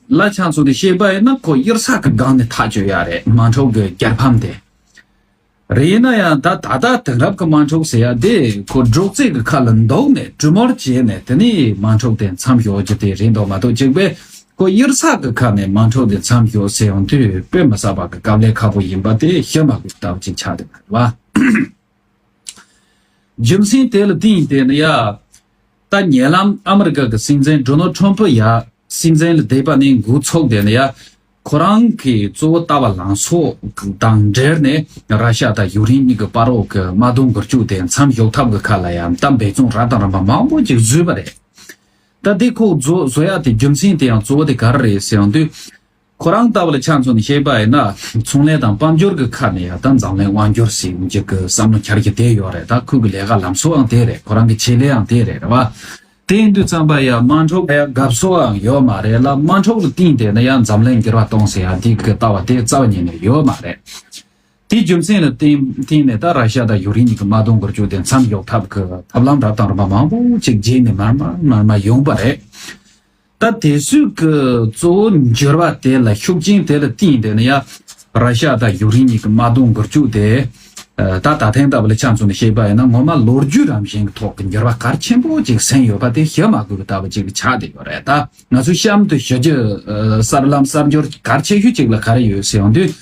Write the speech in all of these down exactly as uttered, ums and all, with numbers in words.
ལ་ཆ་མཚོན་ནས་བཤད་པ་ཡིན་ན་ཁོ་གཡུལ་ས་གི་སྒང་ནས་ཐག་གཅོད་ཡ་རེད། དམག་འཁྲུག་གི་རྒྱལ་ཕམ་དེ་རེད། ཡིན་ན་ཡང་ད་ད་ལྟ་དེང་རབས་ཀྱི་དམག་འཁྲུག་ཟེར་ཡ་དེ་ཁོ་འབྲོག་རྩེད་ཀྱི་ཁ་ལ་འདུག་ནས་གྲོས་མོལ་བྱས་ནས་དེ་ནས་དམག་འཁྲུག་དེ་མཚམས་འཇོག་རྒྱུ་དེ་རེད་འདུག་མ་གཏོགས་གཅིག་པས་ཁོ་གཡུལ་ས་གི་ཁ་ནས་དམག་འཁྲུག་དེ་མཚམས་འཇོག་ཟེར་ཡོང་དུས་དཔེ་མི་སྲིད་པ་གི་དཀའ་ལས་ཁག་པོ་ཡིན་པ་དེ་ཤི་མ་དགོས་ལྟ་བུ་ཅིག་ཆགས་བསྡད་པ་རེད་བ། རྒྱུ་མཚན་དེ་ལ་བརྟེན་ཏེ་ནི་ཡ། ད་ཉེ་ལམ་ཨ་མི་རི་ཀ་གི་སྲིད་འཛིན་ཌོ་ནལ་ཊམ་ཕུ་ཡ་སྲིད་འཛིན་ལ་བསྡད་པ་ནས་འགོ་ཚུགས་ཏེ་ནི་ཡ། ཁོ་རང་གི་གཙོ་བོ་ལྟ་བ་ལངས་ཕྱོགས་དང་འབྲེལ་ནས་ར་ཤ་དང་ཡུཀ་རེན་གཉིས་ཀྱི་བར་འོག་གི་དམག་དོན་འགུལ་སྐྱོད་དེ་མཚམས་འཇོག་ཐབས་ཀྱི་ཁ་ལ་ཡང་ད་འབད་བརྩོན་རབ་དང་རིམ་པ་མང་པོ་ཅིག་བཟོས་པ་རེད། ད་དེ་ཁོ་བཟོ་བཟོ་ཡ་དེ་རྒྱུ་མཚན་དེ་ཡང་གཙོ་བོ་དེ་ག་རེ་རེད་ཟེར་ཡོང་དུས། ཁོ་རང་ལྟ་བུ་ལ་ཆ་མཚོན་ནས་བཤད་པ་ཡིན་ན་ཚོང་ལས་དང་དཔལ་འབྱོར་གྱི་ཁ་ནས་ཡང་ད་འཛམ་གླིང་དབང་སྒྱུར་ཟེར་གྱི་གི་བསམ་བློ་འཁྱར་གྱི་དེ་ཡོད་རེད། ད་ཁོའི་གི་ལས་ཀ་ལམ་སྲོལ་ཡང་དེ་རེད། ཁོ་རང་གི་བྱེད་ལས་ཡང་དེ་རེད་རེད་བ། དེ་ཡིན་དུས་ཙམ་པ་ཡང་དམག་འཁྲུག་ཡང་དགའ་བསུ་ཡང་ཡོད་མ་རེད་ལ། དམག་འཁྲུག་ལ་བརྟེན་ཏེ་ནི་ཡང་འཛམ་གླིང་འགྱུར་བ་གཏོང་ཟེར་ཡ་འདི་གི་ལྟ་བ་དེ་རྩ་བ་ཉིད་ནས་ཡོད་མ་རེད། དེའི་རྒྱུ་མཚན་ལ་བརྟེན་བརྟེན་ནས་ད་ར་ཤ་དང་ཡུཀ་རེན་གཉིས་ཀྱི་དམག་དོན་འགུལ་སྐྱོད་དེ་མཚམས་འཇོག་ཐབས་ཀྱི་ཐབས་ལམ་རབ་དང་རིམ་པ་མང་པོ་ཅིག་བརྒྱུད་ནས་མར་མར་མར་མར་ཡོང་པ་རེད། ད་དེ་ཚོའི་གི་གཙོ་བོ་འགྱུར་བ་དེ་ལ་ཤུགས་རྐྱེན་དེ་ལ་བརྟེན་ཏེ་ནི་ཡ། ར་ཤ་དང་ཡུཀ་རེན་གཉིས་ཀྱི་དམག་དོན་འགུལ་སྐྱོད་དེ། ད་ད་ཐེངས་ལྟ་བུ་ལ་ཆ་མཚོན་ནས་བཤད་པ་ཡིན་ན་ངོ་མ་ལོ་རྒྱུས་རང་བཞིན་གྱི་ཐོག་གི་འགྱུར་བ་གལ་ཆེན་པོ་ཅིག་ཕྱིན་ཡོད་པ་དེ་བཤད་མ་དགོས་པའི་ལྟ་བུ་ཅིག་ཆགས་བསྡད་ཡོད་རེད། ད་ང་ཚོས་གཤམ་དུ་ཞུ་རྒྱུ་གསར་ལམ་གསར་འབྱོར་གལ་ཆེ་ཤོས་ཅིག་ལ་ག་རེ་ཡོད་ཟེར་ཡོང་དུས།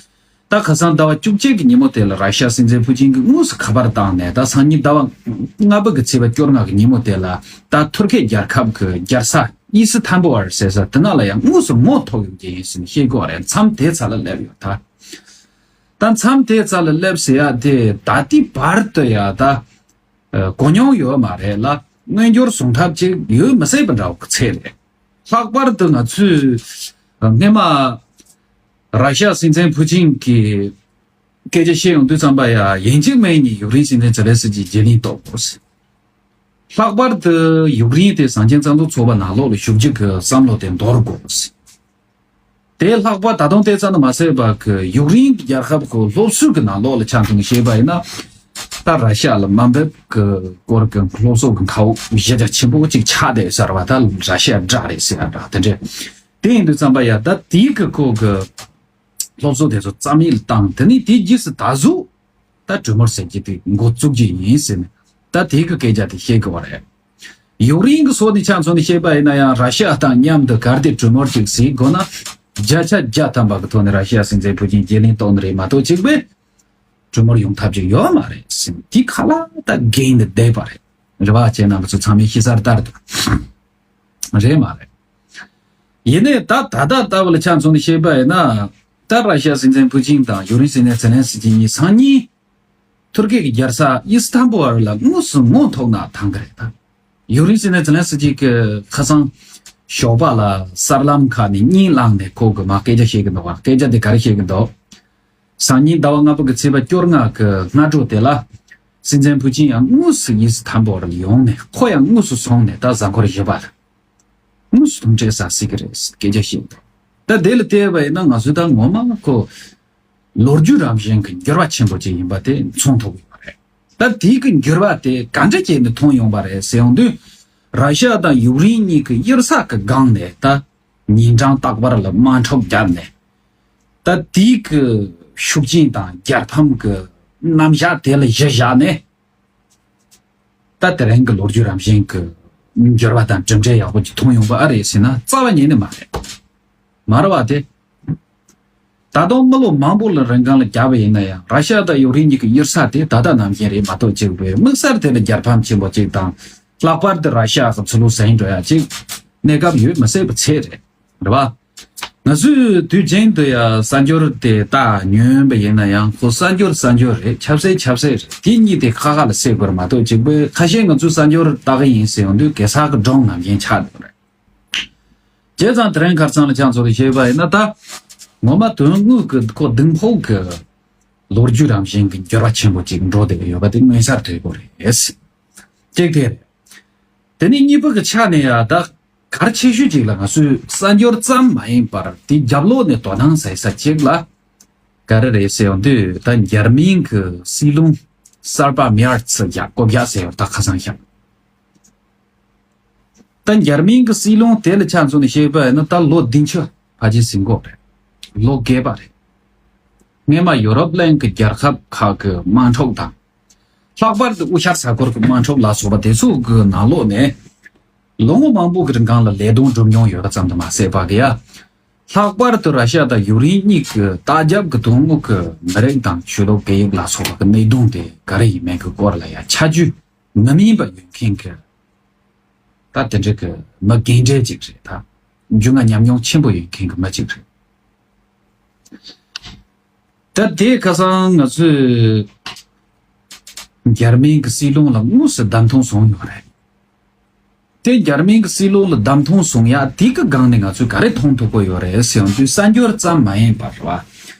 ད་ཁ་སང་ཟླ་བ་བཅུ་གཅིག་གི་ཉིན་མོ་དེ་ལ་ར་ཤ་སྲིད་འཛིན་ཕུ་ཅིན་གྱིས་དངོས་སུ་ཁ་པར་བཏང་ནས་ད་སང་ཉིན་ཟླ་བ་ལྔ་པ་གི་ཚེས་པ་བཅོ་ལྔ་གི་ཉིན་མོ་དེ་ལ་ད་ཐུར་ཁེ་རྒྱལ་ཁབ་ཀྱི་རྒྱལ་ས་ཨི་སི་ཐན་བུལ་ཟེར་ས་དེ་ན་ལ་ཡང་དངོས་སུ་ངོ་ཐུག་ཡོང་གི་ཡིན་ཟེར་ནས་བཤད་དགོས་རེད། མཚམས་དེ་ཚ་ལ་སླེབས་ཡོད་ད། ད་མཚམས་དེ་ཚ་ལ་སླེབས་ཟེར་ཡ་དེ་ད་ལྟའི་བར་དུ་ཡ་ད་གོ་མྱོང་ཡོད་མ་རེད་ལ། མངོན་འགྱུར་བཟུང་ཐབས་ཅིག་ཡོད་མི་སྲིད་པ་འདྲ་བོ་ཚད་རེད། ལྷག་པར་དུ་ང་ཚོས་སྔས་མ་ར་ཤ་སྲིད་འཛིན་ཕུ་ཅིན་གྱིས་སྐད་ཆ་བཤད་ཡོང་དུས་ཙམ་པ་ཡ་ཡིན་གཅིག་མིན་གཉིས་ཡུཀ་རེན་སྲིད་འཛིན་ཛེ་ལན་སི་ཀི་རྗེས་ལན་གཏོང་དགོས་ཟེར། ལྷག་པར་དུ་ཡུཀ་རེན་དེ་གངས་ཅན་རྩ་འཛུགས་ཚོགས་པ་ནང་ལོགས་ལ་ཞུགས་རྒྱུ་གི་བསམ་བློ་དེ་འདོར་དགོས་ཟེར། དེ་ལྷག་པར་ད་དུང་དེ་ཙམ་དུ་མ་ཟད་པ་གི་ཡུཀ་རེན་གྱི་རྒྱལ་ཁབ་ཁོ་སློབ་གསོའི་གི་ནང་ལོགས་ལ་ཆ་མཚོན་ནས་བཤད་པ་ཡིན་ན། ད་ར་ཤ་ལ་དམའ་འབེབས་ཀྱི་སྐོར་གྱི་སློབ་གསོ་གི་མཁའ་དབུགས་གཞི་རྒྱ་ཆེན་པོ་ཅིག་ཆགས་བསྡད་ཟེར་བ་ད་ར་ཤ་དགྲ་རེད་ཟེར་ཡ་འདྲ་དེ་འདྲས། དེ་ཡིན་དུས་ཙམ་པ་ཡ་ད་དེའི་གི་ཁོ་གི་སློབ་གསོ་དེ་ཚོ་རྩ་མེད་ལ་བཏང་དེ་ནས་དེའི་རྗེས་སུ་ད་གཟོད་ད་གྲོས་མོལ་ཟེར་གྱི་དེ་འགོ་བཙུགས་ཀྱི་ཡིན་ཟེར་ནས་ད་དེའི་གི་སྐད་ཆ་དེ་བཤད་གི་བ་རེད། ཡུཀ་རེན་གྱི་སོ་ནས་ཆ་མཚོན་ནས་བཤད་པ་ཡིན་ན་ཡང་ར་ཤི་ཡ་དང་མཉམ་དུ་གལ་ཏེ་གྲོས་མོལ་ཅིག་བྱེད་དགོས་ན། བརྒྱ་ཆ་བརྒྱ་ཐམ་པ་གི་ཐོག་ནས་ར་ཤི་ཡ་སྲིད་འཛིན་ཕུ་ཅིན་རྗེས་ལན་གཏོང་ནི་རེད་མ་གཏོགས་གཅིག་པས་གྲོས་མོལ་ཡོང་ཐབས་ཅིག་ཡོད་མ་རེད་ཟེར་ནས་དེ་ཁ་ལ་ད་འགན་དེ་བསྡད་པ་རེད། རེད་བ། ཁྱེད་རྣམ་པ་ཚོ་ཚང་མས་ཤེས་གསལ་ལྟར་དུ་རེད་མ་རེད། ཡིན་ནའི་ད་ད་ལྟ་ལྟ་བུ་ལ་ཆ་མཚོན་ནས་བཤད་པ་ཡིན་ན། ད་ར་ཤི་ཡ་སྲིད་འཛིན་ཕུ་ཅིན་དང་ཡུཀ་རེན་སྲིད་འཛིན་ཛེ་ལན་སི་ཀི་གཉིས་སང་ཉིན། ཐུར་ཀི་གི་རྒྱལ་ས་ཨི་སི་ཐན་བུལ་ལ་དངོས་སུ་ངོ་ཐུག་ན་ཐང་གི་རེད་ད། ཡུཀ་རེན་སྲིད་འཛིན་ཛེ་ལན་སི་ཀི་གི་ཁ་སང་ཞོགས་པ་ལ་གསར་ལམ་ཁག་ནས་གཉིད་ལངས་ནས་ཁོ་གི་མ་སྐད་ཆ་བཤད་གི་འདུག་བ། སྐད་ཆ་དེ་ག་རེ་བཤད་གི་འདུག་སང་ཉིན་ཟླ་བ་ལྔ་པ་གི་ཚེས་པ་བཅོ་ལྔ་གི་སྔ་དྲོ་དེ་ལ། སྲིད་འཛིན་ཕུ་ཅིན་ཡང་དངོས་སུ་ཨི་སི་ཐན་བུལ་ལ་ཡོང་ནས་ཁོ་ཡང་དངོས་སུ་སོང་ནས་ད་གཟའ་འཁོར་བཞི་པ་ལ། དངོས་སུ་གདོང་འཕྲད་ས་སྲིད་གི་རེད་སྐད་ཆ་བཤད་འདུག་ད་དེ་ལ་བལྟས་པ་ཡིན་ན་ང་ཚོས་ད་ངོ་མ་ཁོ། ལོ་རྒྱུས་རང་བཞིན་གྱི་འགྱུར་བ་ཆེན་པོ་ཅིག་ཡིན་པ་དེ་མཚོན་ཐུབ་ཡོད་པ་རེད། ད་དེའི་གི་འགྱུར་བ་དེ་ག་འདྲ་བྱས་ནས་ཐོན་ཡོང་པ་རེད་ཟེར་ཡོང་དུས། ར་ཤི་ཡ་དང་ཡུཀ་རེན་གཉིས་ཀྱི་གཡུལ་ས་གི་སྒང་ནས་ད་ཉིན་གྲངས་རྟག་པར་ལ་དམག་འཁྲུག་བརྒྱབ་ནས། ད་དེའི་གི་ཤུགས་རྐྱེན་དང་རྒྱལ་ཕམ་གི་རྣམ་གཞག་དེ་ལ་གཞི་བཞག་ནས། ད་དེ་རིང་གི་ལོ་རྒྱུས་རང་བཞིན་གྱི་འགྱུར་བ་དང་གྲུབ་འབྲས་ཡག་པོ་ཅིག་ཐོན་ཡོང་པ་ཨེ་རེད་ཟེར་ན་རྩ་བ་ཉིད་ནས་མ་རེད། མ་རེད་བ་དེ། ད་དུང་མི་ལོ་མང་པོ་ལ་རིང་གང་ལ་བརྒྱབ་པ་ཡིན་ན་ཡང་ར་ཤ་དང་ཡུཀ་རེན་གཉིས་ཀྱི་གཡུལ་ས་དེ་ད་ལྟ་ནང་བཞིན་རེད་མ་གཏོགས་གཅིག་པའི་དམིགས་བསལ་དེ་ལ་རྒྱལ་ཕམ་ཆེན་པོ་གཅིག་དང་། ལྷག་པར་དུ་ར་ཤ་གི་ཚུར་ལོག་ཟིན་འགྲོ་ཡ་གཅིག་གནས་སྐབས་ཡོད་མི་སྲིད་པ་ཚད་རེད། རེད་བ། ང་ཚོས་དུས་རྒྱུན་དུ་ཡང་གསར་འགྱུར་དེ་ལྟ་ཉོན་པ་ཡིན་ན་ཡང་ཁོ་གསར་འགྱུར་གསར་འགྱུར་རེད། ཆབ་སྲིད་ཆབ་སྲིད་རེད། དེ་གཉིས་དེ་ཁ་ཁ་ལ་བསྲེ་དགོས་རེད་མ་གཏོགས་གཅིག་པོས་ཁ་ཤས་ང་ཚོས་གསར་འགྱུར་ལྟ་གི་ཡིན་ཟེར་ཡོང་དུས་གེ་སར་གི་སྒྲུང་ནང་བཞིན་ཆགས་འགྲོ་རེད། བྱས་ཙང་དེ་རིང་ཁ་སང་ལ་ཆང་ཚོ་ལ་བཤད་པ་ཡིན་ན་ད་ངོ་མ་དོན་དངོས་ཀྱི་ཁོ་གདིང་ཕོག་གི་ལོ་རྒྱུས་རང་བཞིན་གྱི་འགྱུར་བ་ཆེན་པོ་ཅིག་འགྲོ་བསྡད་ཀྱི་ཡོད་པ་དེ་མངོན་གསལ་དོད་པོ་རེད། གཅིག་དེ་རེད། དེ་ནས་གཉིས་པ་གི་ཆ་ནས་ཡ་ད་གལ་ཆེ་ཤོས་ཅིག་ལ་ང་ཚོས་གསར་འགྱུར་ཙམ་མ་ཡིན་པར་དེའི་རྒྱབ་ལོགས་ནས་དོ་སྣང་ཟེར་ས་ཅིག་ལ་ག་རེ་རེད་ཟེར་ཡོང་དུས་ད་འཇར་མན་གྱི་སྲིད་བློན་གསར་པ་མེར་ཚི་ཡ་བསྐོ་བཞག་ཟེར་ཡོད་ད་ཁ་སང་ཤག་ད་འཇར་མན་གྱི་སྲིད་བློན་དེ་ལ་ཆ་མཚོན་ནས་བཤད་པ་ཡིན་ན་ད་ལོ་བདུན་ཅུ་ ཕལ་ཆེར་ཟིན་གོ་རེད། ལོ་རྒས་པ་རེད། སྔས་མ་ཡོ་རོབ་གླིང་གི་རྒྱལ་ཁབ་ཁག་གི་དམག་འཁྲུག་དང་། ལྷག་པར་དུ་དབུས་ཤར་ས་ཁུལ་གྱི་དམག་འཁྲུག་ལ་སོགས་པ་དེ་ཚོ་གི་ནང་ལོགས་ནས། ལོ་ངོ་མང་པོ་གི་རིང་གང་ལ་ལས་དོན་སྒྲུབ་མྱོང་ཡོད་པ་ཙམ་དུ་མ་ཟད་པ་གི་ཡ། ལྷག་པར་དུ་ར་ཤ་དང་ཡུཀ་རེན་གཉིས་ཀྱི་ལྟ་རྒྱབ་ཀྱི་དོན་དངོས་ཀྱི་མི་རིགས་དང་ཆོས་ལུགས་སྐད་ཡིག་ལ་སོགས་པ་གི་གནད་དོན་དེ་ག་རེ་ཡིན་མིན་གྱི་སྐོར་ལ་ཡ་ཆ་རྒྱུས་མི་སྨིན་པ་ཡོད་མཁན་གྱི། ད་དེ་འདྲ་གི་མི་རྒན་གྲས་ཅིག་རེད་ད། རྒྱུས་མངའ་ཉམས་མྱོང་ཆེན་པོ་ཡོད་མཁན་གྱི་མི་ཅིག་རེད། ད་དེ་ཁ་སང་ང་ཚོས་འཇར་མན་གྱི་སྲིད་བློན་ལ་དངོས་སུ་བདམས་ཐོན་སོང་ཡོད་རེད། དེ་འཇར་མན་གྱི་སྲིད་བློན་ལ་བདམས་ཐོན་སོང་ཡ་དེ་གི་སྒང་ནས་ང་ཚོས་ག་རེ་མཐོང་ཐུབ་ཀྱི་ཡོད་རེད་ཟེར་ཡོང་དུས་གསར་འགྱུར་ཙམ་མ་ཡིན་པར་རེད་བ།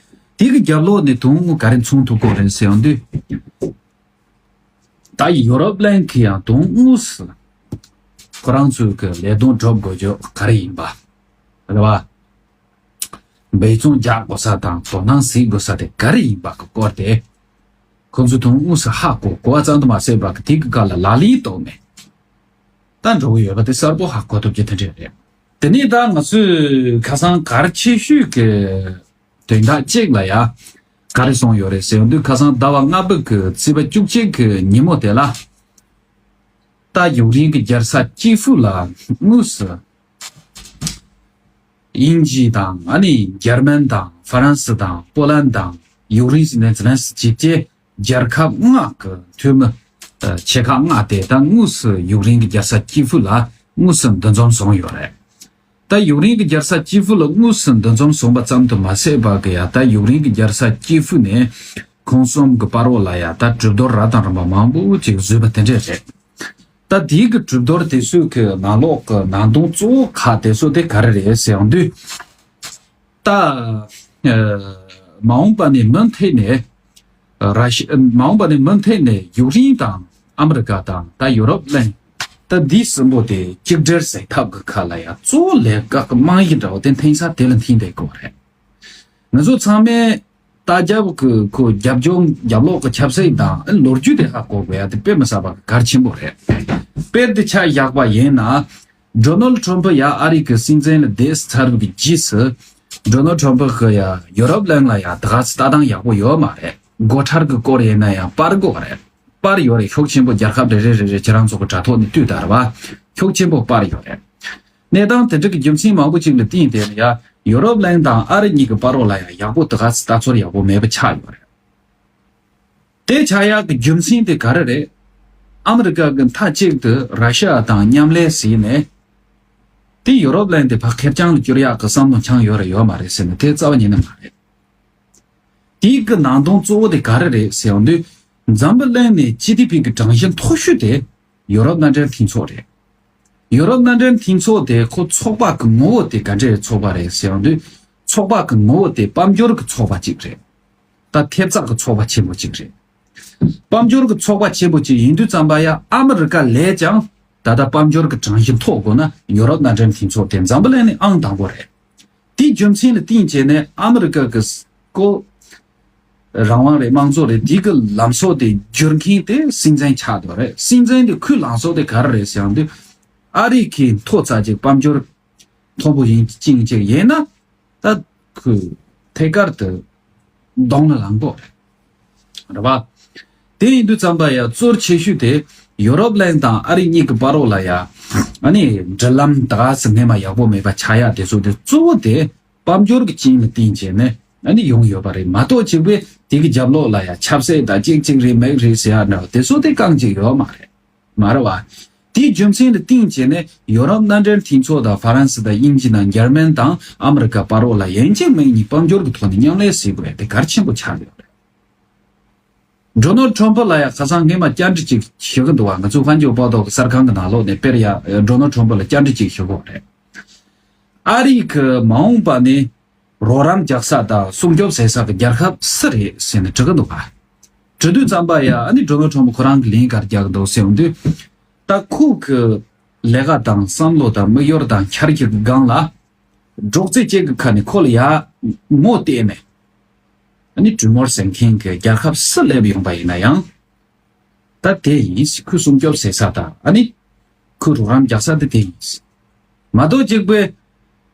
དེ་གི་རྒྱབ་ལོགས་ནས་དོན་དངོས་ག་རེ་མཚོན་ཐུབ་ཀྱི་རེད་ཟེར་ཡོང་དུས། ད་ཡོ་རོབ་གླིང་གི་ཡང་དོན་དངོས་སུ་ཁོ་རང་ཚོའི་གི་ལས་དོན་སྒྲུབ་དགོས་རྒྱུ་ག་རེ་ཡིན་པ་རེད་བ། འབད་བརྩོན་རྒྱག་དགོས་ས་དང་དོ་སྣང་གཟིགས་དགོས་ས་དེ་ག་རེ་ཡིན་པ་གི་སྐོར་དེ། ཁོ་ཚོས་དོན་དངོས་སུ་ཧ་གོ་གོ་བ་ཙམ་དུ་མ་ཟད་པ་གི་དེ་གི་སྐབས་ལ་ལག་ལེན་བསྟར་ནས། ད་འགྲོ་གི་ཡོད་པ་དེ་གསལ་པོ་ཧ་གོ་ཐུབ་རྒྱུ་དེ་འདྲ་རེད། དེ་ནས་ད་ང་ཚོས་ཁ་སང་གལ་ཆེ་ཤོས་ཀྱི་དོན་དག་གཅིག་ལ་ཡ་ག་རེ་གསུངས་ཡོད་རེད་ཟེར་ཡོང་དུས་ཁ་སང་ཟླ་བ་ལྔ་པའི་གི་ཚེས་པ་བཅུ་གཅིག་གི་ཉིན་མོ་དེ་ལ། ད་ཡུཀ་རེན་གྱི་རྒྱལ་ས་ཀྱི་ཧྥུ་ལ་དངོས་སུ་དབྱིན་ཇི་དང་ཨ་ནི་འཇར་མན་དང་ཧྥ་རན་སི་དང་པོ་ལན་དང་ཡུཀ་རེན་ཟེར་ནས་ཟེར་ནས་ཇི་བཅས་རྒྱལ་ཁབ་ལྔ་གི་འཐུས་མི་ཆེ་ཁག་ལྔ་དེ་ད་དངོས་སུ་ཡུཀ་རེན་གྱི་རྒྱལ་ས་ཀྱི་ཧྥུ་ལ་དངོས་སུ་འདུ་འཛོམས་བྱུང་ཡོད་རེད། ད་ཡུཀ་རེན་གྱི་རྒྱལ་ས་ཀྱི་ཧྥུ་ལ་དངོས་སུ་འདུ་འཛོམས་བྱུང་བ་ཙམ་དུ་མ་ཟད་པ་གི་ཡ་ད་ཡུཀ་རེན་གྱི་རྒྱལ་ས་ཀྱི་ཧྥུ་ནས་ཁོང་གསུམ་གྱི་བར་འོག་ལ་ཡ་ད་གྲོས་བསྡུར་རབ་དང་རིམ་པ་མང་པོ་ཅིག་བཟོས་པ་དེ་འདྲས་རེད། ད་དེའི་གི་གྲོས་བསྡུར་དེ་ཚོའི་གི་ནང་ལོགས་གི་ནང་དོན་གཙོ་བོ་ཁག་དེ་ཚོ་དེ་ག་རེ་རེད་ཟེར་ཡོང་དུས། ད་ཨ་མ་འོངས་པ་ནས་མུ་མཐུད་ནས་ར་ཤི་མ་འོངས་པ་ནས་མུ་མཐུད་ནས་ཡུཀ་རེན་དང་ཨ་མི་རི་ཀ་དང་ད་ཡུ་རོབ་གླིང་ད་འདི་གསུམ་པོ་དེ་གཅིག་སྒྲིལ་བྱེད་ཐབས་ཀྱི་ཁ་ལ་ཡ་གཙོ་བོ་ལས་ཀ་གི་རྨང་གཞི་འདྲ་བོ་དེ་འཐེན་ས་དེ་ལ་འཐེན་བསྡད་དགོས་པ་རེད། ང་ཚོ་ཚང་མས་ལྟ་རྒྱབ་ཀྱི་ཁོ་རྒྱབ་ལྗོངས་རྒྱབ་ལོགས་ཀྱི་ཆབ་སྲིད་དང་ལོ་རྒྱུས་དེ་ཧ་གོ་དགོས་ཡ་དེ་དཔེ་མི་སྲིད་པ་གལ་ཆེན་པོ་རེད། དཔེར་དེ་ཆ་བཞག་པ་ཡིན་ན། ཌོ་ནལ་ཊམ་ཕ་ཡ་ཨ་རི་གི་སྲིད་འཛིན་ལ་བསྡད་ཚར་བའི་རྗེས་སུ། ཌོ་ནལ་ཊམ་ཕ་གི་ཡ་ཡུ་རོབ་གླིང་ལ་ཡ་ད་ག་ཚོད་ལྟ་སྟངས་ཡག་པོ་ཡོད་མ་རེད། སྒོ་ཁྲལ་གི་སྐོར་ཡིན་ན་ཡང་སྤར་དགོས་རེད། སྤར་ཡོད་རེད། ཤུགས་ཆེན་པོ་རྒྱལ་ཁབ་རེ་རེ་རེ་རེ་ཁྱེད་རང་ཚོ་གི་དྲ་ཐོག་ནས་བཏུས་དར་བ། ཤུགས་ཆེན་པོ་སྤར་ཡོད་རེད། གནས་སྟངས་དེ་འདྲ་གི་རྒྱུ་མཚན་མང་པོ་ཅིག་ལ་བརྟེན་ཏེ་ཡ་ཡུ་རོབ་གླིང་དང་ཨ་རི་གཉིས་ཀྱི་བར་རོ་ལ་ཡ་ཡག་པོ་དེ་ག་ཚོད་ལྟ་ཚོར་ཡག་པོ་མེད་པ་ཆགས་ཡོད་རེད། དེ་ཆགས་ཡག་གི་རྒྱུ་མཚན་དེ་ག་རེ་རེད། ཨ་མི་རི་ཀ་གི་མཐའ་གཅིག་ཏུ་ར་ཤི་ཡ་དང་མཉམ་ལས་བྱས་ནས། དེ་ཡུ་རོབ་གླིང་དེ་ཕར་ཁེར་རྐྱང་ལ་བསྐྱུར་ཡག་གི་བསམ་བློ་འཆང་ཡོད་རེད་ཡོད་མ་རེད་ཟེར་ན་དེ་རྩ་བ་ཉིད་ནས་མ་རེད། དེའི་གི་ནང་དོན་གཙོ་བོ་དེ་ག་རེ་རེད་ཟེར་ཡོང་དུས། འཛམ་བུ་གླིང་ནས་ཇི་ཌི་པི་གི་གྲངས་གཞི་མཐོ་ཤོས་དེ་ཡུ་རོབ་མནའ་འབྲེལ་མཐུན་ཚོགས་རེད། ཡུ་རོབ་མནའ་འབྲེལ་མཐུན་ཚོགས་དེ་ཁོ་ཚོགས་པ་གི་ངོ་བོ་དེ་ག་འདྲའི་ཚོགས་པ་རེད་ཟེར་ཡོང་དུས། ཚོགས་པ་གི་ངོ་བོ་དེ་དཔལ་འབྱོར་གི་ཚོགས་པ་གཅིག་རེད། ད་ཐེབས་རྩ་གི་ཚོགས་པ་ཆེན་པོ་གཅིག་རེད། དཔལ་འབྱོར་གྱི་ཚོགས་པ་ཆེན་པོ་གཅིག་ཡིན་དུས་ཙམ་པ་ཡ་ཨ་མི་རི་ཀ་ལས་ཀྱང་ད་ལྟ་དཔལ་འབྱོར་གྱི་གྲངས་གཞི་མཐོ་དགོས་ན་ཡུ་རོབ་མནའ་འབྲེལ་མཐུན་ཚོགས་དེ་འཛམ་བུ་གླིང་ནས་ཨང་དང་པོ་རེད། དེའི་རྒྱུ་མཚན་ལ་བརྟེན་བྱས་ནས་ཨ་མི་རི་ཀ་གི་ཀོ་རང་དབང་རེད་དམངས་གཙོ་རེད་དེ་གི་ལམ་སྲོལ་དེ་བསྒྱུར་མཁན་དེ་སྲིད་འཛིན་ཆགས་འདུག་རེད། སྲིད་འཛིན་དེ་ཁོའི་ལངས་ཕྱོགས་དེ་ག་རེ་རེད་ཟེར་ཡང་དུས་ཨ་རི་གི་མཐོ་ཙམ་ཅིག་དཔལ་འབྱོར་མཐོ་པོ་ཡིན་ཅིང་ཅིག་ཡིན་ན། ད་ཁོས་ཐད་ཀར་དུ་གདོང་ལ་ལངས་གོ་རེད། རེད་པ། དེ་ཡིན་དུས་ཙམ་པ་ཡ་གཙོ་ཆེ་ཤོས་དེ་ཡུ་རོབ་གླིང་དང་ཨ་རི་གཉིས་ཀྱི་བར་འོག་ལ་ཡ་ཨ་ནི་འབྲེལ་ལམ་ད་ག་ཟེ་སྔས་མ་ཡག་པོ་མེད་པ་ཆགས་ཡ་དེ་ཚོ་དེ་གཙོ་བོ་དེ་དཔལ་འབྱོར་གྱི་རྐྱེན་ལ་བརྟེན་བྱས་ནས་ཨ་ནི་ཡོང་ཡོད་པ་རེད་མ་གཏོགས་གཅིག་པས་དེ་གི་རྒྱབ་ལོགས་ལ་ཡ་ཆབ་སྲིད་དང་གཅིག་གཅིག་རེད་མེད་རེད་ཟེར་ཡ་འདྲ་བ་དེ་ཚོ་དེ་རྐང་གཅིག་ཡོད་མ་རེད། མ་རེད་བ། དེའི་རྒྱུ་མཚན་ལ་བརྟེན་བྱས་ནས་ཡོ་རོབ་མནའ་འབྲེལ་མཐུན་ཚོགས་དང་ཧྥ་རན་སི་དང་དབྱིན་ཇི་དང་འཇར་མན་དང་ཨ་མི་རི་ཀ་བར་འོག་ལ་ཡན་ཆད་མིན་གཉིས་དཔལ་འབྱོར་གྱི་ཐོག་ནས་མཉམ་ལས་བྱེད་དགོས་ཡ་དེ་གལ་ཆེན་པོ་ཆགས་ཡོད་རེད། ཌོ་ནལ་ཊམ་ཕ་ལ་ཡ་ཁ་སང་སྔས་མ་བཅར་འདྲི་ཅིག་ཞུ་གི་འདུག་བ། ང་ཚོ་ཧྥན་ཇོ་པོ་ཏོ་གི་གསར་ཁང་གི་ནང་ལོགས་ནས་དཔེར་ཡ་ཌོ་ནལ་ཊམ་ཕ་ལ་བཅར་འདྲི་ཅིག་ཞུ་གི་ཡོད་རེད། ཨ་རི་གི་མ་འོངས་པ་ནས་རོགས་རམ་རྒྱག་ས་དང་སྲུང་སྐྱོབ་བྱེད་ས་གི་རྒྱལ་ཁབ་སུ་རེད་ཟེར་ནས་དྲི་གི་འདུག་ག་དྲི་དུས་ཙམ་པ་ཡ་ཨ་ནི་ཌོ་ནལ་ཊམ་ཕ་ཁོ་རང་གི་ལན་ག་རེ་རྒྱག་གི་འདུག་ཟེར་ཡོང་དུས། ད་ཁོ་གི་ལས་ཀ་དང་བསམ་བློ་དང་དམིགས་ཡུལ་དང་འཆར་གཞི་གི་སྒང་ལ། སྒྲོག་ཙེ་གཅིག་གི་ཁ་ནས་ཁོ་ལ་ཡ་ངོ་བལྟས་ནས། ཨ་ནི་གྲོས་མོལ་ཟེར་མཁན་གི་རྒྱལ་ཁབ་སུ་སླེབས་ཡོང་པ་ཡིན་ན་ཡང་། ད་དེ་ཡིན། ཁོས་སྲུང་སྐྱོབ་བྱེད་ས་དང་ཨ་ནི། ཁོས་རོགས་རམ་རྒྱག་ས་དེ་དེ་ཡིན། མ་གཏོགས་གཅིག་པོས།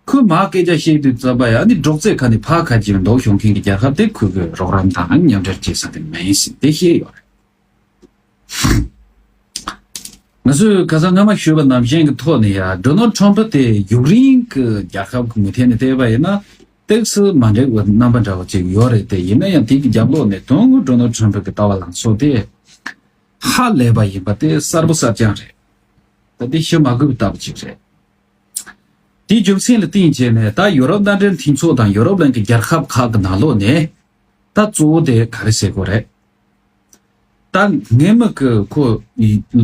ཁོས་མ་སྐད་ཆ་བཤད་དུས་ཙམ་པ་ཡ་ནི་སྒྲོག་ཙེ་ཁ་ནས་ཕར་ཁ་ཅིག་མདོག་ཤོང་མཁན་གྱི་རྒྱལ་ཁབ་དེ་ཁོས་གི་རོགས་རམ་དང་མཉམ་འབྲེལ་བྱེད་ས་དེ་མིན་ཟེར་དེ་བཤད་ཡོད་རེད། ང་ཚོས་ཁ་སང་སྔ་མ་ཞུས་པ་ནང་བཞིན་གྱི་ཐོག་ནས་ཡ་ཌོ་ནལ་ཊམ་པ་དེ་ཡུཀ་རེན་གྱི་རྒྱལ་ཁབ་ཀྱི་ངོས་ཐད་ནས་བལྟས་པ་ཡིན་ན་ཏོག་ཙམ་མ་འགྲིག་པའི་རྣམ་པ་འདྲ་བོ་ཅིག་ཡོད་རེད་དེ། ཡིན་ན་ཡང་དེ་གི་རྒྱབ་ལོགས་ནས་དོན་དངོས་ཌོ་ནལ་ཊམ་པ་གི་ལྟ་བ་ལངས་ཕྱོགས་དེ་ཧ་ལས་པ་ཡིན་པ་དེ་གསལ་པོ་གསལ་རྐྱང་རེད། ད་དེ་ཤི་མ་དགོས་པའི་ལྟ་བུ་ཅིག་རེད། དེའི་རྒྱུ་མཚན་ལ་བརྟེན་བྱས་ནས་ད་ཡུ་རོབ་མནའ་འབྲེལ་མཐུན་ཚོགས་དང་ཡུ་རོབ་གླིང་གི་རྒྱལ་ཁབ་ཁག་གི་ནང་ལོགས་ནས་ད་གཙོ་བོ་དེ་ག་རེ་ཟེར་དགོས་རེད། ད་སྔོན་མ་གི་ཁོ་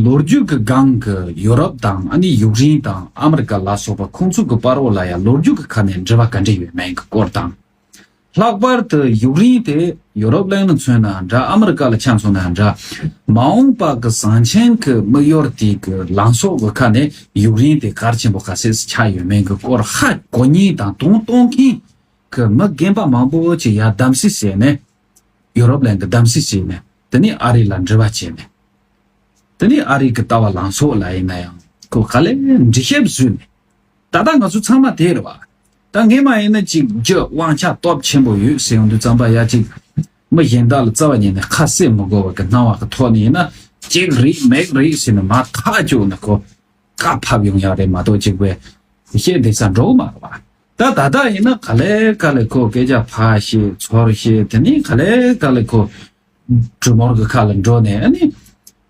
ལོ་རྒྱུས་ཀྱི་སྒང་གི་ཡུ་རོབ་དང་ཨ་ནི་ཡུཀ་རེན་དང་ཨ་མི་རི་ཀ་ལ་སོགས་པ་ཁོང་ཚོ་གི་བར་འོག་ལ་ཡང་ལོ་རྒྱུས་ཀྱི་ཁ་ནས་འབྲེལ་བ་ག་འདྲ་ཡོད་མེད་ཀྱི་སྐོར་དང་། ལྷག་པར་དུ་ཡུཀ་རེན་དེ་ཡུ་རོབ་གླིང་ལ་མཚོན་ན་འདྲ་ཨ་མི་རི་ཀ་ལ་ཆ་མཚོན་ན་འདྲ། མ་འོངས་པ་གི་ཟང་ཆེན་གྱི་དམིགས་ཡུལ་དེ་གི་ལངས་ཕྱོགས་ཀྱི་ཁ་ནས་ཡུཀ་རེན་དེ་གལ་ཆེན་པོ་ག་ཚད་ཆགས་ཡོད་མེད་ཀྱི་སྐོར་ཧ་གོ་མཁན་དང་དོན་གཏོང་མཁན་གྱི་མི་རྒན་པ་མང་པོ་ཅིག་ཡར་གདམ་གསེས་བྱས་ནས་ཡུ་རོབ་གླིང་གི་གདམ་གསེས་བྱས་ནས་དེ་ནས་ཨ་རི་ལ་འབྲེལ་བ་བྱས་ནས་དེ་ནས་ཨ་རི་གི་ལྟ་བ་ལངས་ཕྱོགས་ལ་ཡིན་ན་ཡང་ཁོ་ག་ལེར་འགྲེལ་བཤད་བཟོས་ནས། ད་ལྟ་ང་ཚོ་ཚང་མ་དེ་རེད་བ། ད་སྔས་མ་ཡིན་ན་ཅིག་རྒྱུ་དབང་ཆ་སྟོབས་ཆེན་པོ་ཡོད་ཟེར་ཡོང་དུས་ཙམ་པ་ཡ་ཅིག་མི་གཞན་དག་ལ་རྩ་བ་ཉིད་ནས་ཁ་གསལ་མི་དགོས་པ་གི་སྣང་བ་གི་ཐོག་ནས་ཡིན་ན་ཅིག་རེད་མེད་རེད་ཟེར་ནས་མར་ཐག་བཅད་ནས་ཁོ་བཀའ་ཕབ་ཡོང་ཡག་རེད་མ་གཏོགས་ཅིག་པའི་བཤད་བསྡད་ས་འགྲོ་གི་མ་རེད་བ། ད་ད་ལྟ་ཡིན་ན་ག་ལེ་ག་ལེ་ཁོ་སྐད་ཆ་ཕར་བཤད་ཚུར་བཤད་དེ་ནས་ག་ལེ་ག་ལེ་ཁོ། གྲུ་མོར་གི་ཁ་ལ་འགྲོ་ནས་ཨ་ནི།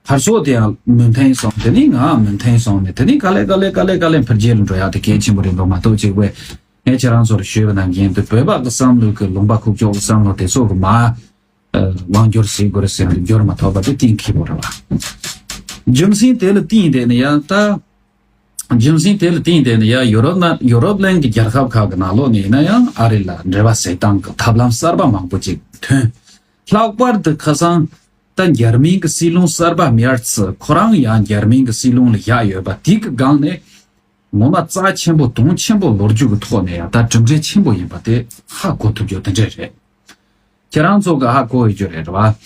ཕར་ཕྱོགས་དེ་ཡང་མོས་མཐུན་སོང་དེ་ནི་ངའང་མོས་མཐུན་སོང་ནས་དེ་ནི་ག་ལེ་ག་ལེ་ག་ལེ་ག་ལེ་འཕེལ་རྒྱས་ལ་འགྲོ་ཡག་དེ་གལ་ཆེན་པོ་རེད་འདུག་མ་གཏོགས་གཅིག་པས་ངས་ཁྱེད་རང་ཚོར་ཞུས་པ་ནང་བཞིན་དུ་བོད་པ་གི་བསམ་བློ་གི་ལུང་པ་ཁུག་ཀྱོག་གི་བསམ་བློ་དེ་ཚོ་གི་མ་དབང་སྒྱུར་བྱེད་དགོས་རེད་ཟེར་ཡག་དེ་འགྱུར་མ་ཐོགས་པ་དེ་གཏན་འཁེལ་བོ་རེད་བ། རྒྱུ་མཚན་དེ་ལ་བརྟེན་དེ་ནི་ཡང་ད། རྒྱུ་མཚན་དེ་ལ་བརྟེན་དེ་ནི་ཡང་ཡུ་རོབ་ན་ཡུ་རོབ་གླིང་གི་རྒྱལ་ཁབ་ཁག་གི་ནང་ལོགས་ནས་ཡིན་ན་ཡང་ཨ་རི་ལ་འབྲེལ་བ་ཟེར་སྟངས་ཀྱི་ཐབས་ལམ་གསར་པ་མང་པོ་ཅིག་ཐོན། ལྷག་པར་དུ་ཁ་སང་ད་འཇར་མན་གྱི་སྲིད་བློན་གསར་པ་མེར་ཚི་ཁོ་རང་ཡང་འཇར་མན་གྱི་སྲིད་བློན་ལ་བཞག་ཡོད་པ་དེ་གི་སྒང་ནས་ངོ་མ་རྩ་ཆེན་པོ་དོན་ཆེན་པོ་ལོ་རྒྱུས་ཀྱི་ཐོག་ནས་ཡང་ད་གྲུབ་འབྲས་ཆེན་པོ་ཡིན་པ་དེ་ཧ་གོ་ཐུབ་རྒྱུ་དེ་འདྲས་རེད། ཁྱེད་རང་ཚོ་གི་ཧ་གོ་ཡོད་རྒྱུ་རེད་བ།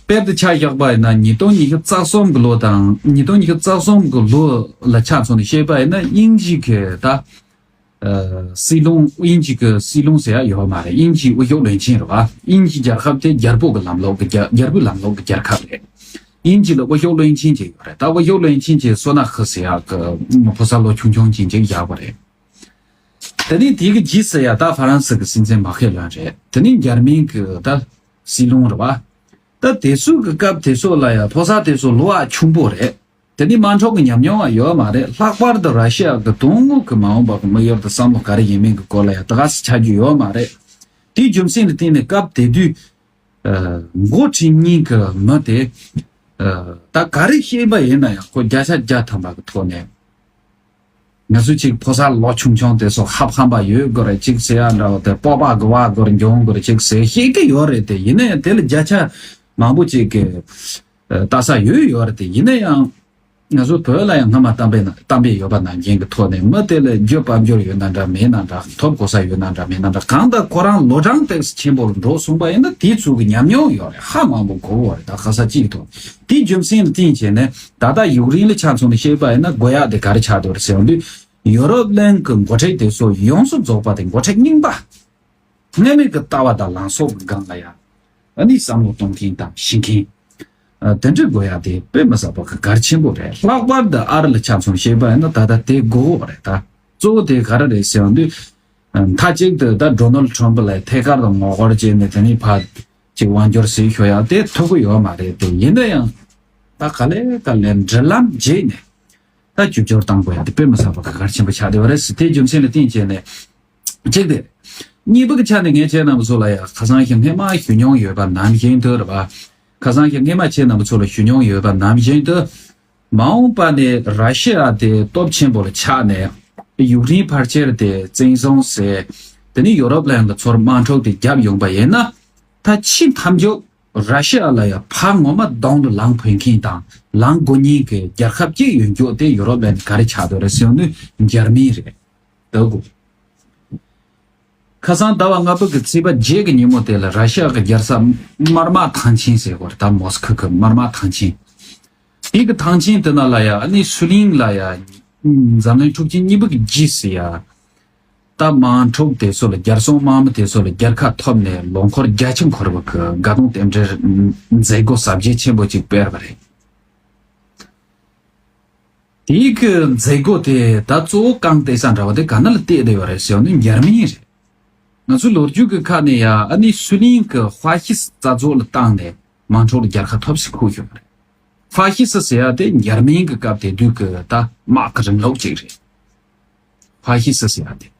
དཔེར་དུ་ཆ་བཞག་པ་ཡིན་ན་ཉིས་སྟོང་ཉི་ཤུ་རྩ་གསུམ་གི་ལོ་དང་ཉིས་སྟོང་ཉི་ཤུ་རྩ་གསུམ་གི་ལོ་ལ་ཆ་མཚོན་ནས་བཤད་པ་ཡིན་ན་དབྱིན་ཇི་གི་ད། སྲིད་བློན་དབྱིན་ཇི་གི་སྲིད་བློན་ཟེར་ཡ་ཡོད་མ་རེད། དབྱིན་ཇིའི་དབུ་བཞུགས་བློན་ཆེན་རེད་བ། དབྱིན་ཇི་རྒྱལ་ཁབ་དེ་རྒྱལ་པོ་གི་ལམ་ལུགས་ཀྱི་རྒྱལ་རྒྱལ་པོའི་ལམ་ལུགས་ཀྱི་རྒྱལ་ཁབ་རེད། དབྱིན་ཇི་ལ་དབུ་བཞུགས་བློན་ཆེན་ཅིག་ཡོད་རེད། ད་དབུ་བཞུགས་བློན་ཆེན་ཅིག་སོ་ན་ཁི་ཟེར་ཡ་གི་ཕོ་གསར་ལོ་ཆུང་ཆུང་ཅིག་ཅིག་བཞག་པ་རེད། དེ་ནས་དེ་གི་རྗེས་སུ་ཡ་ད་ཧྥ་རན་སི་གི་སྲིད་འཛིན་མཱ་ཁེ་ལོན་རེད། དེ་ནས་འཇར་མན་གི་ད་སྲིད་བློན་རེད་བ། ད་དེ་ཚོ་གི་སྐབས་དེ་ཚོ་ལ་ཡ་ཕོ་གསར་དེ་ཚོ་ལོ་ཨ་ཆུང་པོ་རེད། དེ་ནས་དམག་འཁྲུག་གི་ཉམས་མྱོང་ཡང་ཡོད་མ་རེད། ལྷག་པར་དུ་ར་ཤི་ཡ་གི་དོན་དངོས་ཀྱི་མ་འོངས་པ་གི་དམིགས་ཡུལ་དང་བསམ་བློ་ག་རེ་ཡིན་མིན་གི་སྐོར་ལ་ཡང་ད་ག་སེ་ཆ་རྒྱུས་ཡོད་མ་རེད། དེའི་རྒྱུ་མཚན་ལ་བརྟེན་ནས་སྐབས་དེ་དུས་འགོ་ཁྲིད་མཁན་གི་མི་དེ་ད་ག་རེ་བཤད་པ་ཡིན་ན་ཡང་ཁོ་བརྒྱ་ཆ་བརྒྱ་ཐམ་པ་གི་ཐོག་ནས་ང་ཚོ་ཅིག་ཕོ་གསར་ལོ་ཆུང་ཆུང་དེ་ཚོ་ཧབ་ཧམ་པ་ཡོད་དགོས་རེད་ཅིག་ཟེར་ཡ་འདྲ་བ་དེ་སྤོབས་པ་གི་བ་དགོས་རེད་འཇོན་དགོས་རེད་ཅིག་ཟེར་བཤད་གི་ཡོད་རེད་དེ། ཡིན་ན་ཡང་དེ་ལ་བརྒྱ་ཆ་མང་པོ་ཅིག་གི་ལྟ་ས་ཡོད་ཡོད་རེད་དེ། ཡིན་ན་ཡང་ང་ཚོ་བོད་ལ་ཡང་སྔ་མ་གཏམ་དཔེ་ན་གཏམ་དཔེ་ཡོད་པ་ནང་བཞིན་གྱི་ཐོག་ནས་མི་དེ་ལ་རྒྱུ་དཔལ་འབྱོར་ཡོད་ན་འདྲ་མེད་ན་འདྲ་ཐོབ་གོ་ས་ཡོད་ན་འདྲ་མེད་ན་འདྲ་གང་ལྟར་ཁོ་རང་ལོ་གྲངས་ཏོག་ཙམ་ཆེན་པོ་ལ་འགྲོ་སོང་པ་ཡིན་ན་དེའི་ཚུལ་གྱི་ཉམས་མྱོང་ཡོད་རེད། ཧ་མང་པོ་གོ་བ་རེད། ད་ཁ་ས་གཅིག་ཐོག་དེའི་རྒྱུ་མཚན་ལ་བརྟེན་བྱས་ནས་ད་ལྟ་ཡུཀ་རེན་ལ་ཆ་མཚོན་ནས་བཤད་པ་ཡིན་ན་དགོས་ཡག་དེ་ག་རེ་ཆགས་འདུག་རེད་ཟེར་ཡོང་དུས་ཡོ་རོབ་གླིང་གི་འགོ་ཁྲིད་དེ་ཚོ་ཡོངས་སུ་རྫོགས་པ་དེ་འགོ་ཁྲིད་རྙིང་པ། སྔོན་མའི་གི་ལྟ་བ་དང་ལངས་ཕྱོགས་ཀྱི་སྒང་ལ་ཡང་ཨ་ནི་བསམ་བློ་གཏོང་མཁན་དང་ཤེས་མཁན། ཨ་དེ་འདྲ་དགོས་ཡ་དེ་དཔེ་མི་སྲིད་པ་གི་གལ་ཆེན་པོ་རེད། ལྷག་པར་དུ་ཨ་རི་ལ་ཆ་མཚོན་བཤད་པ་ཡིན་ན་ད་ལྟ་དེ་དགོས་པ་རེད། ད་གཙོ་བོ་དེ་ག་རེ་རེད་ཟེར་ཡོང་དུས། མཐའ་གཅིག་ཏུ་ད་ཌོ་ནལ་ཊམ་པ་ལ་ཐད་ཀར་དང་ངོ་རྒོལ་བྱས་ནས་དེ་ནས་ཕར་ཅིག་དབང་སྒྱུར་བྱེད་ཤོག་ཡ་དེ་ཐུབ་ཀྱི་ཡོད་མ་རེད་དེ། ཡིན་ན་ཡང་ད་ག་ལེ་ག་ལེ་འབྲེལ་ལམ་བརྗེས་ནས་ད་རྒྱབ་སྐྱོར་བཏང་དགོས་ཡ་དེ་དཔེ་མི་སྲིད་པ་གི་གལ་ཆེན་པོ་ཆགས་བསྡད་པ་རེད། དེའི་རྒྱུ་མཚན་ལ་བརྟེན་བྱས་ནས། གཅིག་དེ། གཉིས་པ་གི་ཆ་ནས་ངས་ཁྱེད་རྣམ་པ་ཚོ་ལ་ཡང་ཁ་སང་ཞིག་སྔས་མ་ཞུ་མྱོང་ཡོད་པ་ནང་བཞིན་དུ་རེད་པ། ཁ་སང་ཞིག་སྔས་མ་ཁྱེད་རྣམ་པ་ཚོ་ལ་ཞུ་མྱོང་ཡོད་པ་ནང་བཞིན་དུ། མ་འོངས་པ་ནས་ར་ཤི་ཡ་དེ་སྟོབས་ཆེན་པོ་ལ་ཆགས་ནས་ཡུཀ་རེན་ཕལ་ཆེར་དེ་བཙན་བཟུང་བྱས། དེ་ནས་ཡོ་རོབ་གླིང་ལ་ཚུར་དམག་འཁྲུག་དེ་བརྒྱབ་ཡོང་པ་ཡིན་ན། ད་ཕྱི་མཐའ་མཇུག་ར་ཤི་ཡ་ལ་ཡང་ཕར་ངོ་མ་གདོང་ལ་ལངས་ཕོད་མཁན་དང་ལངས་དགོས་མཁན་གྱི་རྒྱལ་ཁབ་ཅིག་ཡོད་རྒྱུ་དེ་ཡོ་རོབ་གླིང་ག་རེ་ཆགས་འདུག་རེད་ཟེར་ཡོང་དུས་འཇར་མན་རེད། ལྟ་དགོས། ཁ་སང་ཟླ་བ་ལྔ་པ་གི་ཚེས་པ་བརྒྱད་ཀྱི་ཉིན་མོ་དེ་ལ་ར་ཤི་ཡ་གི་རྒྱལ་ས་དམར་དམག་ཐང་ཆེན་ཟེར་བ་རེད། ད་མོ་སི་ཁོ་གི་དམར་དམག་ཐང་ཆེན། དེ་གི་ཐང་ཆེན་དེ་ན་ལ་ཡ་ཨ་ནི་སུའུ་ལིང་ལ་ཡ་འཛམ་གླིང་འཁྲུག་ཆེན་གཉིས་པ་གི་རྗེས་སུ་ཡ། ད་དམག་འཁྲུག་དེ་ཚོ་ལ་རྒྱལ་སྲུང་དམག་མི་དེ་ཚོ་ལ་རྒྱལ་ཁ་ཐོབ་ནས་ལོ་འཁོར་བརྒྱ་ཆ་འཁོར་བ་གི་དགའ་སྟོན་རྟེན་འབྲེལ་མཛད་སྒོ་གཟབ་རྒྱས་ཆེན་པོ་ཅིག་སྤེལ་བ་རེད། དེའི་གི་མཛད་སྒོ་དེ་ད་གཙོ་བོ་རྐང་བལྟས་ས་འདྲ་བ་དེ་ག་ན་ལ་བལྟས་བསྡད་ཡོད་རེད་ཟེར་ན་འཇར་མན་རེད། ང་ཚོའི་ལོ་རྒྱུས་ཀྱི་ཁ་ནས་ཡ་ཨ་ནི་སུའུ་ལིན་གྱི་ཧྥ་ཤི་སི་རྩ་རྫོགས་ལ་བཏང་ནས་དམག་འཁྲུག་ལ་རྒྱལ་ཁ་ཐོབ་ཟེར་ཁུག་ཡོད་རེད། ཧྥ་ཤི་སི་ཟེར་ཡ་དེ་འཇར་མན་གྱི་སྐབས་དེ་དུས་ཀྱི་ད་དམག་གི་རིང་ལུགས་ཅིག་རེད། ཧྥ་ཤི་སི་ཟེར་ཡ་དེ།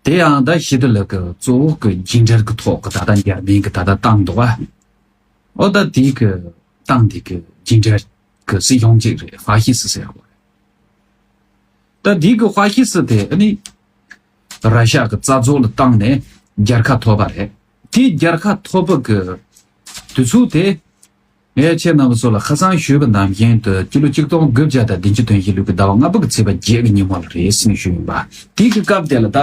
དེ་ཡང་ད་ཤི་ཏི་ལ་གི་གཙོ་བོ་གི་རྒྱུན་འབྲེལ་གི་ཐོག་གི་ད་ལྟ་འཇར་མན་གི་ད་ལྟ་ཏང་འདུག་ཨ། ཨོ་ད་དེའི་གི་ཏང་དེ་གི་རྒྱུན་འབྲེལ་གི་སྲིད་གཞུང་ཅིག་རེད། ཧྥ་ཤི་སི་ཟེར་བ་རེད། ད་དེའི་གི་ཧྥ་ཤི་སི་དེ་ཨ་ནི་ར་ཤ་གི་རྩ་རྫོགས་ལ་བཏང་ནས་རྒྱལ་ཁ་ཐོབ་པ་རེད། དེ་རྒྱལ་ཁ་ཐོབ་པ་གི་དུས་ཚོད་དེ། ངས་ཁྱེད་རྣམ་པ་ཚོ་ལ་ཁ་སང་ཞུས་པ་ནང་བཞིན་དུ་སྤྱི་ལོ་ཆིག་སྟོང་དགུ་བརྒྱ་དང་བདུན་ཅུ་དོན་བཞི་ལོའི་གི་ཟླ་བ་ལྔ་པ་གི་ཚེས་པ་བརྒྱད་ཀྱི་ཉིན་མོ་ལ་རེད་ཟེར་ནས་ཞུས་ཡིན་པ། དེ་གི་སྐབས་དེ་ལ་ད་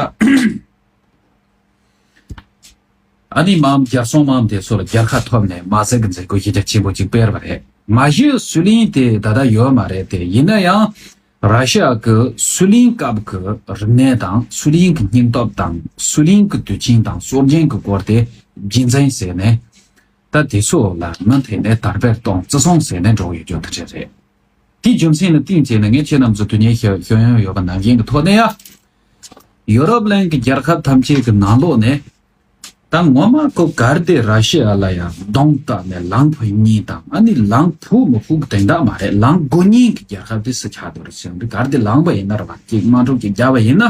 ཨ་ནི་དམག་རྒྱལ་སྲུང་དམག་དེ་ཚོ་ལ་རྒྱལ་ཁ་ཐོབ་ནས་དམག་བསད་ཀྱི་མཛད་སྒོ་གཞི་རྒྱ་ཆེན་པོ་ཅིག་སྤེལ་བ་རེད། མ་གཞི་སུའུ་ལིན་དེ་ད་ལྟ་ཡོད་མ་རེད་དེ། ཡིན་ན་ཡང་ར་ཤི་ཡ་གི་སུའུ་ལིན་སྐབས་ཀྱི་རིག་གནས་དང་སུའུ་ལིན་གྱི་སྙིང་སྟོབས་དང་སུའུ་ལིན་གྱི་དུས་ཆེན་དང་སྲོལ་རྒྱུན་གྱི་སྐོར་དེ་རྒྱུན་འཛིན་བྱས་ནས། ད་དེ་ཚོ་ལ་མུ་མཐུད་ནས་དར་སྤེལ་གཏོང་བརྩི་སྲུང་བྱས་ནས་འགྲོ་གི་ཡོད་རྒྱུ་དེ་འདྲ་རེད། དེའི་རྒྱུ་མཚན་ལ་བརྟེན་བྱས་ནས་ངས་ཁྱེད་རྣམ་ཚོ་དུས་ངན་ཤོད་ཤོད་ཡོང་ཡོད་པ་ནང་བཞིན་གྱི་ཐོག་ནས་ཡ། ཡོ་རོབ་གླིང་གི་རྒྱལ་ཁབ་ཐམས་ཅད་ཀྱི་ནང་ལོགས་ནས་ད་ངོ་མ་ཁོ་གར་དེ་ར་ཤི་ཡ་ལ་ཡ་གདོང་བལྟས་ནས་ལངས་ཕུད་གཉིས་དང་ཨ་ནི་ལངས་ཕུད་མི་ཕུད་གི་དོན་དག་མ་རེད། ལངས་དགོས་ཉིན་གྱི་རྒྱལ་ཁབ་དེ་སུ་ཆགས་འདུག་རེད་ཟེར་ཡོང་དུས་གར་དེ་ལངས་པ་ཡིན་ན་ར་བ་ཅིག་དམག་འཁྲུག་ཅིག་བརྒྱབ་པ་ཡིན་ན།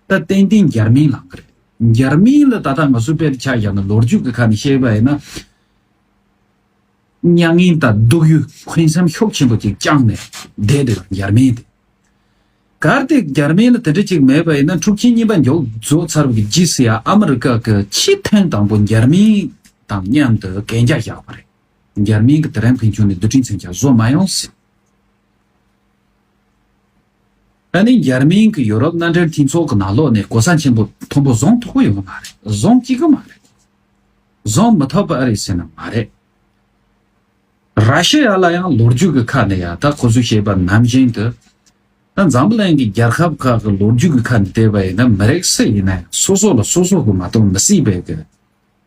ད་ཏན་ཏན་འཇར་མན་ལངས་ཀྱི་རེད། འཇར་མན་ལ་ད་ལྟ་ང་ཚོའི་དཔེར་ཆ་བཞག་ན་ལོ་རྒྱུས་ཀྱི་ཁ་ནས་བཤད་པ་ཡིན་ན། མྱ་ངན་དང་སྡུག་ཡུས་འཁོན་སེམས་ཤུགས་ཆེན་པོ་ཅིག་བཅངས་ནས་བསྡད་འདུག་འཇར་མན་དེ། གལ་ཏེ་འཇར་མན་ལ་དེ་འདྲ་ཅིག་མེད་པ་ཡིན་ན་འཁྲུག་ཆེན་གཉིས་པ་མཇུག་རྫོགས་ཚར་བའི་རྗེས་སུ་ཡང་ཨ་མི་རི་ཀ་གི་ཆེས་ཐེངས་དང་པོ་འཇར་མན་དང་མཉམ་དུ་གན་རྒྱ་བཞག་པ་རེད། འཇར་མན་གྱི་དེ་རིང་ཕན་ཆུང་ནས་རྡུལ་ཕྲན་མཚོན་ཆ་བཟོ་མ་ཡོང་ཟེར། ཨ་ནི་འཇར་མན་གྱི་ཡོ་རོབ་མནའ་འབྲེལ་མཐུན་ཚོགས་ཀྱི་ནང་ལོགས་ནས་གོ་ས་ཆེན་པོ་མཐོན་པོ་བཟུང་ཐུབ་ཀྱི་ཡོད་མ་རེད། བཟུང་བཅུག་གི་མ་རེད། བཟུང་མི་ཐུབ་པ་ཨ་རེད་ཟེར་ན་མ་རེད། ར་ཤི་ཡ་ལ་ཡང་ལོ་རྒྱུས་ཀྱི་ཁ་ནས་ཡ་ད་ཁོ་ཚོས་བཤད་པ་ནང་བཞིན་དུ། ད་འཛམ་བུ་གླིང་གི་རྒྱལ་ཁབ་ཁག་གི་ལོ་རྒྱུས་ཀྱི་ཁ་ནས་བལྟས་པ་ཡིན་ན་མི་རིགས་སུ་ཡིན་ན་ཡང་སོ་སོ་ལ་སོ་སོ་གི་མ་གཏོགས་མི་སྲིད་པའི་གི་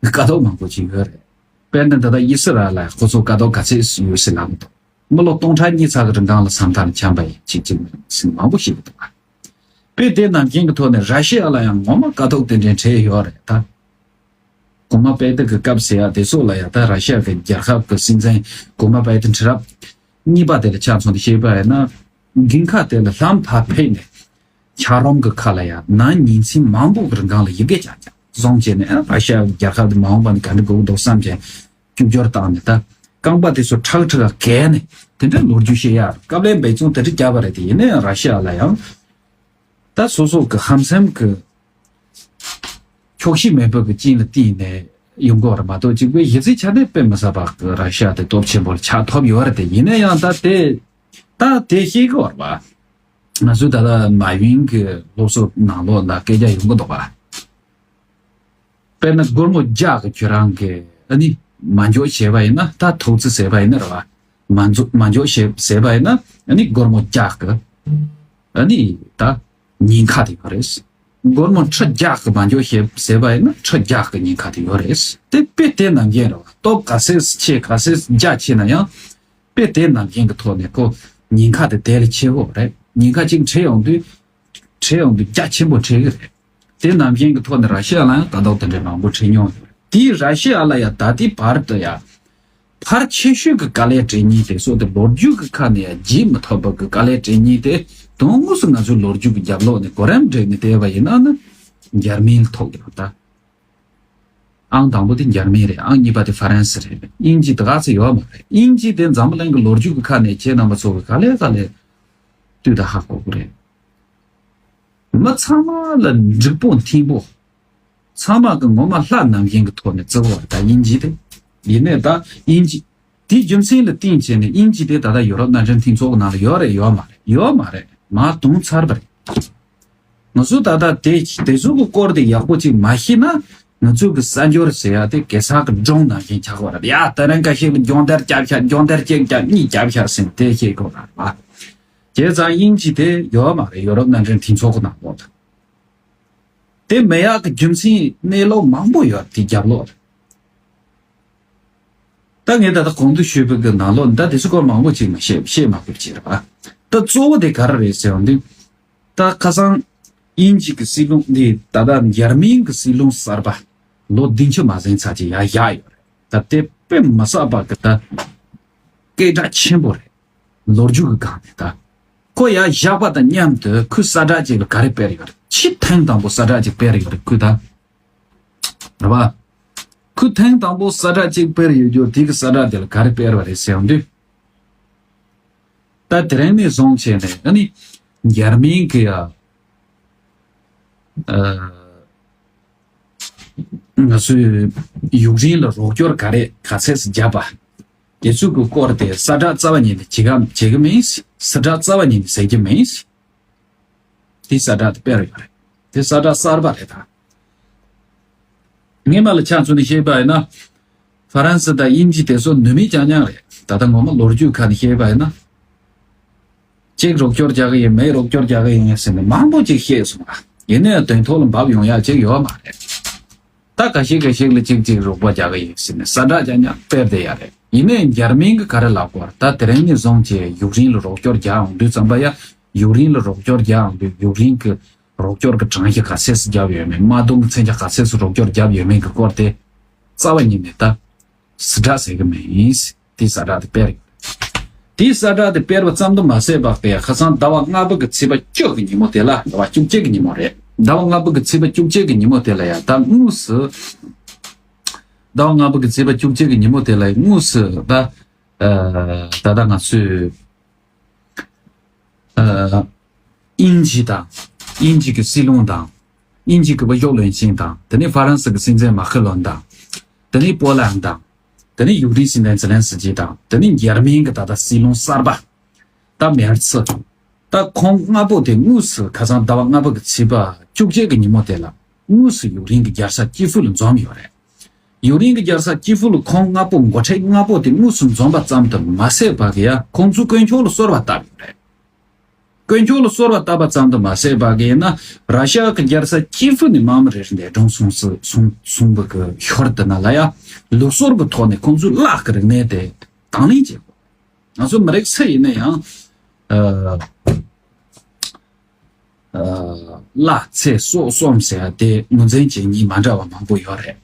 དཀའ་སྡུག་མང་པོ་ཅིག་ཡོད་རེད། དཔེར་ན་ད་ལྟ་ཨི་སི་ར་ཨེལ་ལ་ཁོ་ཚོ་དཀའ་སྡུག་ག་ཚད་ཡོད་ཟེར་ལབ་མི་འདུག་མི་ལོ་སྟོང་ཕྲག་གཉིས་ཚག་གི་རིང་གང་ལ་མཚམས་མཐའ་ལ་འཁྱམས་པ་ཡིན་གཅིག་གཅིག་མིན་ཟིན་མང་པོ་ཞིག་འདུག་པ། དཔེ་དེ་ནང་རྐྱེན་གྱི་ཐོག་ནས་ར་ཤི་ཡ་ལ་ཡང་ངོ་མ་དཀའ་སྡུག་དེ་འདྲའི་འཕྲད་ཡོད་རེད་ད། གོང་མ་པེ་ཏི་གི་སྐབས་ཟེར་ཡ་དེ་ཚོ་ལ་ཡང་ད་ར་ཤི་ཡ་གི་རྒྱལ་ཁབ་ཀྱི་སྲིད་འཛིན་གོང་མ་པེ་ཏི་ཁྲི་རབས་གཉིས་པ་དེ་ལ་ཆ་མཚོན་ཏེ་བཤད་པ་ཡིན་ན། དགུན་ཁ་དེ་ལ་ལམ་ཕར་ཕེབས་ནས་འཁྱགས་རོམ་གྱི་ཁ་ལ་ཡང་ནང་ཉིན་མཚན་མང་པོ་གི་རིང་གང་ལ་ཡི་གེ་རྐྱང་རྐྱང་བཟུང་བྱས་ནས་ཨ་ར་ཤི་ཡ་རྒྱལ་ཁབ་དེ་མ་འོངས་པ་ནས་ག་འདྲ་དགོས་ཀྱི་འདུག་བསམ་བྱས་རྒྱུག་སྦྱོར་བཏང་ནས་ད་རྐང་པ་དེ་ཚོ་ཁྲག་ཁྲག་གས་ནས་དེ་འདྲའི་ལོ་རྒྱུས་བཤད་ཡ་སྐབས་ལ་འབད་བརྩོན་དེ་འདྲ་བརྒྱབ་པ་རེད་དེ། ཡིན་ན་ཡང་ར་ཤི་ཡ་ལ་ཡང་ད་སོ་སོ་གི་ཧམ་སེམས་ཀྱི་ཆོག་ཤེས་མེད་པ་གི་རྐྱེན་ལ་བརྟེན་ནས་ཡོང་གི་ཡོད་རེད་མ་གཏོགས་གཅིག་པུའི་གཞི་རྩའི་ཆ་ནས་དཔེ་མི་སྲིད་པ་གི་ར་ཤི་ཡ་དེ་སྟོབས་ཆེན་པོར་ཆགས་ཐུབ་ཡོད་རེད་དེ། ཡིན་ན་ཡང་ད་དེ་ད་དེ་ཤེས་གི་ཡོད་རེད་པ། ང་ཚོས་ད་ལྟ་མ་ཡུན་གི་སློབ་གསོ་ནང་ལོགས་ལ་སྐད་ཆ་ཡོང་གི་འདུག་པ། དཔེར་ན་སྒོར་མོ་བརྒྱ་གི་ཁྱོད་རང་གི་ཨ་ནི་མ་འཇོག་བྱས་པ་ཡིན་ན། ད་ཐོག་རྩིས་བྱས་པ་ཡིན་ན་རེད་པ། མ་འཇོག་མ་འཇོག་བྱས་བྱས་པ་ཡིན་ན་ཨ་ནི་སྒོར་མོ་བརྒྱ་གི་ཨ་ནི་ད་ཉེན་ཁ་དེ་ཡོད་རེད། སྒོར་མོ་ཁྲི་བརྒྱ་གི་མ་འཇོག་བྱས་བྱས་པ་ཡིན་ན་ཁྲི་བརྒྱ་གི་ཉེན་ཁ་དེ་ཡོད་རེད། དེ་དཔེ་དེ་ནང་བཞིན་རེད་པ། སྟོབས་ག་ཚད་ཆེ་ག་ཚད་རྒྱ་ཆེ་ན་ཡང་དཔེ་དེ་ནང་བཞིན་གི་ཐོག་ནས་ཁོ་ཉེན་ཁ་དེ་དེ་ལས་ཆེ་བོ་རེད། ཉེན་ཁ་གཅིག་འཕྲད་ཡོང་དུས་འཕྲད་ཡོང་དུས་རྒྱ་ཆེན་པོ་འཕྲད་གི་རེད། དེ་ནང་བཞིན་གྱི་ཐོག་ནས་ར་ཤི་ཡ་ལ་ཡང་དཀའ་སྡུག་དེ་འདྲའི་མང་པོ་འཕྲད་མྱོང་ཡོད་རེད། དེས་ར་ཤི་ཡ་ལ་ཡང་ད་ལྟའི་བར་དུ་ཡང་ཕལ་ཆེ་ཤོས་ཀྱི་དཀའ་ལས་འཕྲད་མཁན་དེ་ཚོ་དེ་ལོ་རྒྱུས་ཀྱི་ཁ་ནས་ཡང་བརྗེད་མི་ཐུབ་པ་གི་དཀའ་ལས་འཕྲད་མཁན་དེ་དོན་དངོས་སུ་ང་ཚོའི་ལོ་རྒྱུས་ཀྱི་རྒྱབ་ལོགས་ནས་གོ་རིམ་བསྒྲིགས་ནས་བལྟས་པ་ཡིན་ན་ནི་འཇར་མན་ལ་ཐུག་ཡོད་ད། ཨང་དང་པོ་དེ་འཇར་མན་རེད། ཨང་གཉིས་པ་དེ་ཧྥ་རན་སི་རེད། དབྱིན་ཇི་དེ་ག་ཚོད་ཡོད་མ་རེད། དབྱིན་ཇི་དེ་འཛམ་བུ་གླིང་གི་ལོ་རྒྱུས་ཀྱི་ཁ་ནས་ཁྱེད་རྣམ་པ་ཚོ་གི་ག་ལེ་ག་ལེ་ལྟོས་དང་ཧ་གོ་གི་རེད། མི་ཚང་མ་ལ་འགྲིག་པོ་མཐུན་པོ། ཚང་མ་གི་ངོ་མ་ལྷ་ནང་བཞིན་གྱི་ཐོག་ནས་བརྩི་བ་ད་དབྱིན་ཇི་དེ། ཡིན་ནའི་ད་དབྱིན་ཇི་དེའི་རྒྱུ་མཚན་ལ་བརྟེན་བྱས་ནས་དབྱིན་ཇི་དེ་ད་ལྟ་ཡོ་རོབ་མནའ་འབྲེལ་མཐུན་ཚོགས་ཀྱི་ནང་ལ་ཡོད་རེད་ཡོད་མ་རེད། ཡོད་མ་རེད། མར་བརྡུངས་ཚར་བ་རེད། ང་ཚོ་ད་ལྟ་དེ་དེ་ཚོ་གི་སྐོར་དེ་ཡག་པོ་ཅིག་མ་ཤེས་ན་ང་ཚོ་གི་གསར་འབྱོར་ཟེར་ཡ་དེ་གེ་སར་གི་སྒྲུང་ནང་བཞིན་ཆགས་པ་རེད། ཡ་ད་རིང་ཁ་ཤས་ལ་སྦྱོང་བརྡར་རྒྱབ་ཤག་སྦྱོང་བརྡར་གཅིག་རྒྱབ་གཉིས་རྒྱབ་ཤག་ཟེར་དེ་བཤད་དགོས་རེད་པ། བྱས་ཙང་དབྱིན་ཇི་དེ་ཡོད་མ་རེད་ཡོ་རོབ་མནའ་འབྲེལ་མཐུན་ཚོགས་ཀྱི་ནང་ལོགས་ལ། དེ་མེད་ཡག་གི་རྒྱུ་མཚན་གནས་ལུགས་མང་པོ་ཡོད་དེ་རྒྱབ་ལོགས་ལ། ད་ངས་ད་ལྟ་གོང་དུ་ཞུས་པའི་གི་ནང་ལོགས་ད་དེ་ཚོ་སྐོར་མང་པོ་ཅིག་མ་བཤད་བཤད་མ་དགོས་ཅེས་རེད་པ། ད་གཙོ་བོ་དེ་ག་རེ་རེད་ཟེར་བ་འདི། ད་ཁ་སང་དབྱིན་ཇི་གི་སྲིད་བློན་འདི་ད་ལྟ་འཇར་མན་གི་སྲིད་བློན་གསར་པ་ལོ་བདུན་ཅུ་མ་ཟིན་ཚར་ཅིག་ཡར་བཞག་ཡོད་རེད། ད་དེ་དཔེ་མི་སྲིད་པ་གི་ད་སྐད་གྲགས་ཆེན་པོ་རེད། ལོ་རྒྱུས་ཀྱི་སྒང་ནས་ད། ཁོ་ཡར་བཞག་པ་དང་མཉམ་དུ་ཁོས་གསལ་བསྒྲགས་ཅིག་ལ་ག་རེ་སྤེལ་ཡོད་རེད། ཕྱིར་ཐེངས་དང་པོ་གསལ་བསྒྲགས་ཅིག་སྤེལ་ཡོད་རེད་ཁོས་ད། རེད་པ། ཁོས་ཐེངས་དང་པོ་གསལ་བསྒྲགས་ཅིག་སྤེལ་ཡོད་རྒྱུ་དེ་གི་གསལ་བསྒྲགས་དེ་ལ་ག་རེ་སྤེལ་བ་རེད་ཟེར་ཡོང་དུས། ད་དེ་རིང་ནས་བཟུང་བྱས་ནས་ཨ་ནི་འཇར་མན་གི་ཡ། ཨ། ང་ཚོས་ཡུཀ་རེན་ལ་རོགས་སྐྱོར་ག་རེ་ག་ཚད་སུ་བརྒྱབ་པ། དེ་ཚོ་གི་སྐོར་དེ་གསལ་བསྒྲགས་རྩ་བ་ཉིད་ནས་བྱེད་ག་བྱེད་གི་མིན། གསལ་བསྒྲགས་རྩ་བ་ཉིད་ནས་ཟེར་གྱི་མིན། དེ་གསལ་བསྒྲགས་དེ་སྤེལ་ཡོད་རེད། དེ་གསལ་བསྒྲགས་གསར་པ་རེད་ད། སྔོན་མ་ལ་ཆ་མཚོན་ནས་བཤད་པ་ཡིན་ན། ཧྥ་རན་སི་དང་དབྱིན་ཇི་དེ་ཚོ་ནུས་མེད་རྐྱང་རྐྱང་རེད། ད་ལྟ་ངོ་མ་ལོ་རྒྱུས་ཁ་ནས་བཤད་པ་ཡིན་ན། གཅིག་རོགས་སྐྱོར་རྒྱག་གི་ཡིན། མེད་རོགས་སྐྱོར་རྒྱག་གི་ཡིན་ཟེར་ནས་མང་པོ་ཅིག་བཤད་སོང་ང་། ཡིན་ནའི་དོན་ཐོག་ལ་འབབ་ཡོང་ཡག་ཅིག་ཡོད་མ་རེད། ད་ཁ་ཤས་ཁ་ཤས་ལ་གཅིག་གཅིག་རོགས་པ་རྒྱག་གི་ཡིན་ཟེར་ནས་གསལ་བསྒྲགས་རྐྱང་རྐྱང་སྤེལ་བསྡད་ཡ་རེད། ཡིན་ནའི་འཇར་མན་གྱི་ག་རེ་ལབ་དགོས་རེད། ད་དེ་རིང་ནས་བཟུང་བྱས་ཡུཀ་རེན་ལ་རོགས་སྐྱོར་རྒྱག་ཡོང་དུས་ཙམ་པ་ཡ། ཡུཀ་རེན་ལ་རོགས་སྐྱོར་རྒྱག་ཡོང་དུས་ཡུཀ་རེན་གྱི་རོགས་སྐྱོར་གྱི་གྲངས་ཀ་ག་ཚད་སུ་བརྒྱབ་ཡོད་མེད། དམག་དོན་གྱི་མཚོན་ཆ་ག་ཚད་སུ་རོགས་སྐྱོར་བརྒྱབ་ཡོད་མེད་ཀྱི་སྐོར་དེ་རྩ་བ་ཉིད་ནས་ད་གསལ་བསྒྲགས་ཟེར་གྱི་མིན། དེ་གསལ་བསྒྲགས་དེ་སྤེལ་ཡོད། དེའི་གསལ་བསྒྲགས་དེ་སྤེལ་བ་ཙམ་དུ་མ་ཟད་པར་དེ་ཁ་སང་ཟླ་བ་ལྔ་པ་གི་ཚེས་པ་བཅུ་གི་ཉིན་མོ་དེ་ལ། ཟླ་བ་བཅུ་གཅིག་གི་ཉིན་མོ་རེད། ཟླ་བ་ལྔ་པ་གི་ཚེས་པ་བཅུ་གཅིག་གི་ཉིན་མོ་དེ་ལ་ཡང་ད་དངོས་སུ། ཟླ་བ་ལྔ་པ་གི་ཚེས་པ་བཅུ་གཅིག་གི་ཉིན་མོ་དེ་ལ་དངོས་སུ་ད། ཨ། ད་ལྟ་ང་ཚོས། ཨ། དབྱིན་ཇི་དང་། དབྱིན་ཇི་གི་སྲིད་བློན་དང་། དབྱིན་ཇི་གི་བོད་གཞུང་བློན་ཆེན་དང་། དེ་ནས་ཧྥ་རན་སི་གི་སྲིད་འཛིན་མཱ་ཁེ་ལོན་དང་། དེ་ནས་པོ་ལན་དང་། དེ་ནས་ཡུཀ་རེན་སྲིད་འཛིན་ཛེ་ལན་སི་ཀི་དང་། དེ་ནས་འཇར་མན་གྱི་ད་ལྟ་སྲིད་བློན་གསར་པ་ད་མེར་ཚི། ད་ཁོང་ལྔ་པོ་དེ་དངོས་སུ་ཁ་སང་ཟླ་བ་ལྔ་པ་གི་ཚེས་པ་བཅུ་གཅིག་གི་ཉིན་མོ་དེ་ལ་དངོས་སུ་ཡུཀ་རེན་གྱི་རྒྱལ་ས་ཀྱི་ཧྥུ་ལ་འཛོམས་ཡོད་རེད། ཡུཀ་རེན་གྱི་རྒྱལ་ས་ཀྱི་ཧྥུ་ལ་ཁོང་ལྔ་པོ་འགོ་ཁྲིད་ལྔ་པོ་དེ་དངོས་སུ་འཛོམས་པ་ཙམ་དུ་མ་ཟད་པ་གི་ཡ་ཁོང་ཚོས་དཀོན་མཆོག་ལ་གསོལ་བ་བཏབ་ཡོད་རེད། དཀོན་མཆོག་ལ་གསོལ་བ་བཏབ་པ་ཙམ་དུ་མ་ཟད་པ་གི་ཡིན་ན་ར་ཤ་གི་རྒྱལ་ས་ཀྱི་ཧྥུ་ནས་དམག་མི་རེ་རེ་འདས་གྲོངས་སོང་སི་སོང་སོང་བ་གི་ཞོར་དུ་ན་ལ་ཡ་ལུགས་སྲོལ་གི་ཐོག་ནས་ཁོང་ཚོས་གླགས་གི་རིག་གནས་དེ་དང་ལེན་བྱེད་དགོས། ང་ཚོ་མི་རིགས་སུ་ཡིན་ན་ཡང་ཨ། ཨ། གླ་ཚེ་སྲོག་གསུམ་ཟེར་ཡ་དེ་ངོས་འཛིན་བྱེད་མཁན་མི་འདྲ་བ་མང་པོ་ཡོད་རེད།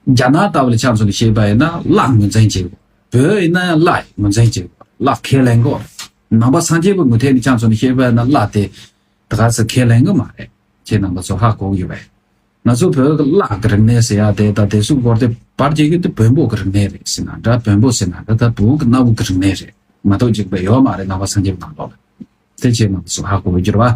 རྒྱ་ནག་ལྟ་བུ་ལ་ཆ་མཚོན་ནས་བཤད་པ་ཡིན་ན་གླ་ངོས་འཛིན་བྱེད་དགོས། བོད་ཡིན་ན་ཡང་གླ་ངོས་འཛིན་བྱེད་དགོས། གླ་ཁས་ལེན་དགོས་རེད། ནང་པ་སངས་རྒྱས་པའི་ངོས་ཐད་ནས་ཆ་མཚོན་ནས་བཤད་པ་ཡིན་ན་གླ་དེ་ད་ག་ཚོད་ཁས་ལེན་གི་མ་རེད། ཁྱེད་རྣམ་པ་ཚོ་ཧ་གོ་གི་ཡོད་པས། ང་ཚོ་བོད་ཀྱི་གླ་གི་རིག་གནས་ཟེར་ཡ་དེ་ད་དེ་ཚོའི་སྐོར་དེ་བར་བརྒྱད་ཀྱི་དེ་བོན་པོ་གི་རིག་གནས་རེད་ཟེར་ན་འདྲ། བོན་པོ་ཟེར་ན་འདྲ། ད་བོད་ཀྱི་གནའ་བོ་གི་རིག་གནས་རེད་མ་གཏོགས་གཅིག་པ་ཡོད་མ་རེད། ནང་པ་སངས་རྒྱས་པའི་ནང་ལོགས་ལ། དེ་བྱས་ན་ཚོ་ཧ་གོ་གི་རེད་བ།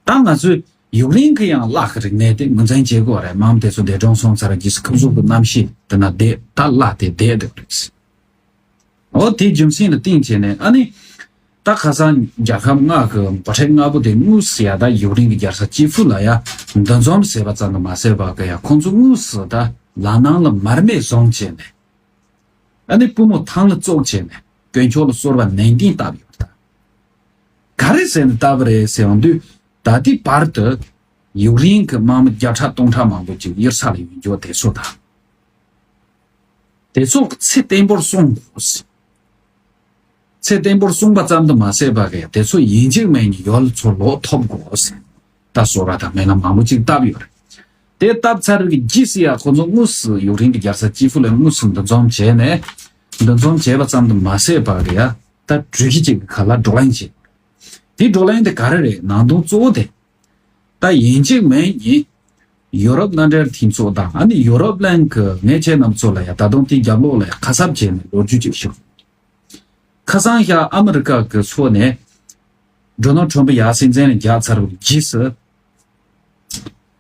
ད་ང་ཚོས་ཡུཀ་རེན་གྱི་ཡང་གླ་གི་རིག་གནས་དེ་ངོས་འཛིན་བྱེད་དགོས་རེད། མང་དེ་ཚོ་འདས་གྲོངས་སོང་ཚར་རྗེས་སུ་ཁོ་ཚོ་གི་རྣམ་ཤེས་དེ་ན་བསྡད་ད་གླ་དེ་བསྡད་འདུག་རེད། འོ་དེའི་རྒྱུ་མཚན་ལ་བརྟེན་བྱས་ནས་ཨ་ནི། ད་ཁ་སང་རྒྱལ་ཁབ་ལྔ་གི་འགོ་ཁྲིད་ལྔ་པོ་དེ་དངོས་སུ་ཡ་ད་ཡུཀ་རེན་གྱི་རྒྱལ་ས་ཀྱི་ཧྥུ་ལ་ཡ་འདུ་འཛོམས་བྱས་པ་ཙམ་དུ་མ་ཟད་པ་གི་ཡ་ཁོང་ཚོ་དངོས་སུ་ད་ལག་ནང་ལ་མར་མེ་བཟུང་བྱས་ནས། ཨ་ནི་པུས་མོ་ཐང་ལ་བཙུགས་བྱས་ནས་དཀོན་མཆོག་ལ་གསོལ་བ་ནན་ཏན་བཏབ་ཡོད་ད། ག་རེ་ཟེར་ནས་བཏབ་པ་རེད་ཟེར་ཡོང་དུས། ད་ལྟའི་བར་དུ་ཡུཀ་རེན་གྱི་དམག་མི་བརྒྱ་ཕྲག་སྟོང་ཕྲག་མང་པོ་ཅིག་གཡུལ་ས་ལ་ཡོང་རྒྱུ་དེ་ཚོ་དང་། དེ་ཚོ་ཚེ་བརྟན་པོར་སྲུང་དགོས། ཚེ་བརྟན་པོར་སྲུང་བ་ཙམ་དུ་མ་ཟད་པ་གི་དེ་ཚོ་ཡིན་གཅིག་མིན་གཉིས་ཡུལ་ཚོར་ལོག་ཐོབ་དགོས། ད་གསོལ་བ་དང་སྨོན་ལམ་མང་པོ་ཅིག་བཏབ་ཡོད་རེད། དེ་བཏབ་ཚར་གི་རྗེས་སུ་ཡ་ཁོ་ཚོ་དངོས་སུ་ཡུཀ་རེན་གྱི་རྒྱལ་ས་ཀྱི་ཧྥུ་ལ་དངོས་སུ་འདུ་འཛོམས་བྱས་ནས། འདུ་འཛོམས་བྱས་པ་ཙམ་དུ་མ་ཟད་པ་གི་ཡ་ད་གྲོས་གཞི་གཅིག་གི་ཁ་ལ་བགྲོ་གླེང་བྱས། དེ་བགྲོ་གླེང་དེ་ག་རེ་རེད། ནང་དོན་གཙོ་བོ་དེ། ད་ཡིན་གཅིག་མིན་གཉིས། ཡུ་རོབ་མནའ་འབྲེལ་མཐུན་ཚོགས་དང་ཨ་ནི་ཡུ་རོབ་གླིང་གི་ངས་ཁྱེད་རྣམ་ཚོ་ལ་ཡ་ད་དུང་དེའི་རྒྱབ་ལོགས་ལ་ཡ་ཁ་གསབ་བྱས་ནས་ལོ་རྒྱུས་ཅིག་ཞུ། ཁ་སང་ཤག་ཨ་མི་རི་ཀ་གི་ཕྱོགས་ནས་ཌོ་ནལ་ཁྲོམ་ཕུ་ཡ་སྲིད་འཛིན་ལ་རྒྱག་ཚར་བའི་རྗེས་སུ།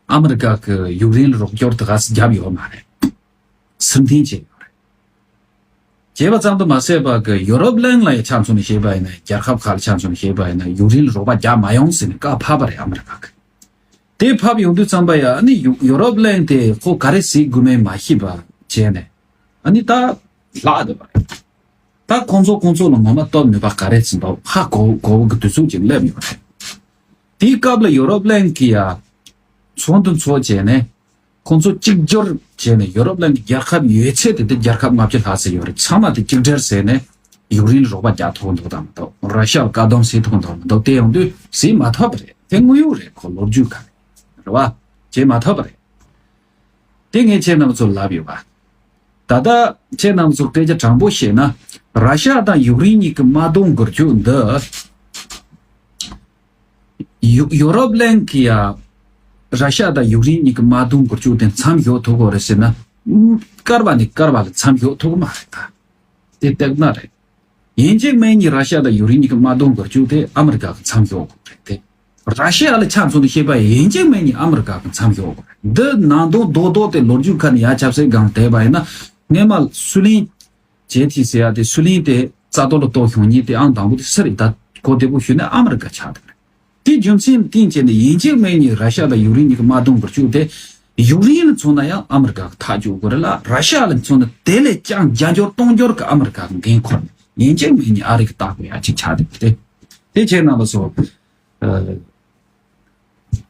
ཨ་མི་རི་ཀ་གི་ཡུཀ་རེན་ལ་རོགས་སྐྱོར་དེ་ག་སེ་བརྒྱབ་ཡོད་མ་རེད། ཚུར་འཐེན་བྱས་ཡོད་རེད། བྱས་པ་ཙམ་དུ་མ་ཟད་པ་གི་ཡུ་རོབ་གླིང་ལ་ཡ་ཆ་མཚོན་ནས་བཤད་པ་ཡིན་ན། རྒྱལ་ཁབ་ཁག་ལ་ཆ་མཚོན་ནས་བཤད་པ་ཡིན་ན་ཡུཀ་རེན་ལ་རོགས་པ་རྒྱག་མ་ཡོང་ཟེར་ནས་བཀའ་ཕབ་པ་རེད་ཨ་མི་རི་ཀ་གི། དེ་ཕབ་ཡོང་དུས་ཙམ་པ་ཡ་ཨ་ནི་ཡུ་ཡུ་རོབ་གླིང་དེ་ཁོ་ག་རེ་ཟེར་དགོས་མིན་མ་ཤེས་པ་བྱས་ནས་ཨ་ནི་ད་ལྷག་བསྡད་པ་རེད། ད་ཁོང་ཚོ་ཁོང་ཚོ་ལ་ངོ་མ་སྟོབས་ནུས་པ་ག་རེ་ཟིན་པ་ཧ་གོ་གོ་བོ་གི་དུས་ཚོད་ཅིག་སླེབས་ཡོད་རེད། དེའི་སྐབས་ལ་ཡུ་རོབ་གླིང་གི་ཡ་ ཚོགས་འདུ་འཚོགས་བྱས་ནས། ཁོང་ཚོ་གཅིག་གྱུར་བྱས་ནས་ཡོ་རོབ་གླིང་གི་རྒྱལ་ཁབ་ཡོད་ཚད་དེ་དེ་རྒྱལ་ཁབ་ལྔ་བཅུ་ལྷག་ཙམ་ཡོད་རེད། ཚང་མ་དེ་གཅིག་སྒྲིལ་བྱས་ནས་ཡུཀ་རེན་ལ་རོགས་པ་རྒྱག་ཐུབ་ཀྱི་འདུག་དང་མི་འདུག་ར་ཤ་ལ་བཀག་སྡོམ་བྱེད་ཐུབ་ཀྱི་འདུག་མི་འདུག་དེ་ཡོང་དུས་བྱེད་མ་ཐུབ་པ་རེད། དེ་དངོས་ཡོད་རེད། ཁོ་ལོ་རྒྱུས་ག་རེད། རེད་བ། བྱེད་མ་ཐུབ་པ་རེད། དེ་ངས་ཁྱེད་རྣམ་ཚོར་ལབ་ཡོད་པ། ད་ལྟ་ཁྱེད་རྣམ་ཚོར་སྐད་ཆ་དྲང་པོ་བཤད་ན། ར་ཤ་དང་ཡུཀ་རེན་གཉིས་ཀྱི་དམག་དོན་འགུལ་སྐྱོད་འདི། ཡུ་ཡོ་རོབ་གླིང་གི་ཡ། ར་ཤ་དང་ཡུཀ་རེན་གཉིས་ཀྱི་དམག་དོན་འགུལ་སྐྱོད་དེ་མཚམས་འཇོག་ཐུབ་ཀྱི་རེད་ཟེར་ན། སྐར་མ་ནས་སྐར་མ་ལ་མཚམས་འཇོག་ཐུབ་ཀྱི་མ་རེད་ད། དེ་སྟེགས་ན་རེད། ཡིན་གཅིག་མིན་གཉིས་ར་ཤ་དང་ཡུཀ་རེན་གཉིས་ཀྱི་དམག་དོན་འགུལ་སྐྱོད་དེ་ཨ་མི་རི་ཀ་གི་མཚམས་འཇོག་དགོས་རེད་དེ། ར་ཤ་ལ་ཆ་མཚོན་ནས་བཤད་པ་ཡིན་གཅིག་མིན་གཉིས་ཨ་མི་རི་ཀ་གི་མཚམས་འཇོག་དགོས་རེད། འདི་ནང་དོན་རྡོག་རྡོག་དེ་ལོ་རྒྱུས་ཁ་ནས་ཡ་ཆབ་སྲིད་སྒང་བལྟས་པ་ཡིན་ན། སྔས་མ་སུའུ་ལེན་ཇེ་ཐི་ཟེར་ཡ་དེ་སུའུ་ལེན་དེ་རྩ་དོན་ལ་གཏོགས་ཤོང་ཉིན་དེ་ཨང་དང་པོ་དེ་སུ་རེད། ད་གོ་བདེ་པོ་ཞུས་ན་ཨ་མི་རི་ཀ་ཆགས་འདུག་རེད། དེ་རྒྱུ་མཚན་བསྟན་བྱས་ནས་ཡིན་གཅིག་མིན་གཉིས་ར་ཤ་དང་ཡུཀ་རེན་གཉིས་ཀྱི་དམག་དོན་འགུལ་སྐྱོད་དེ། ཡུཀ་རེན་ལ་མཚོན་ན་ཡང་ཨ་མི་རི་ཀ་གི་ཐག་གཅོད་དགོས་རེད་ལ། ར་ཤ་ལ་མཚོན་ན་དེ་ལས་ཀྱང་བརྒྱ་འགྱུར་སྟོང་འགྱུར་གྱི་ཨ་མི་རི་ཀ་གི་འགན་འཁུར་ནས་ཡིན་གཅིག་མིན་གཉིས་ཨ་རི་གི་ལྟ་དགོས་ཡ་གཅིག་ཆགས་འདུག་སྟེ། དེ་ཁྱེད་རྣམ་པ་ཚོ་ཨ་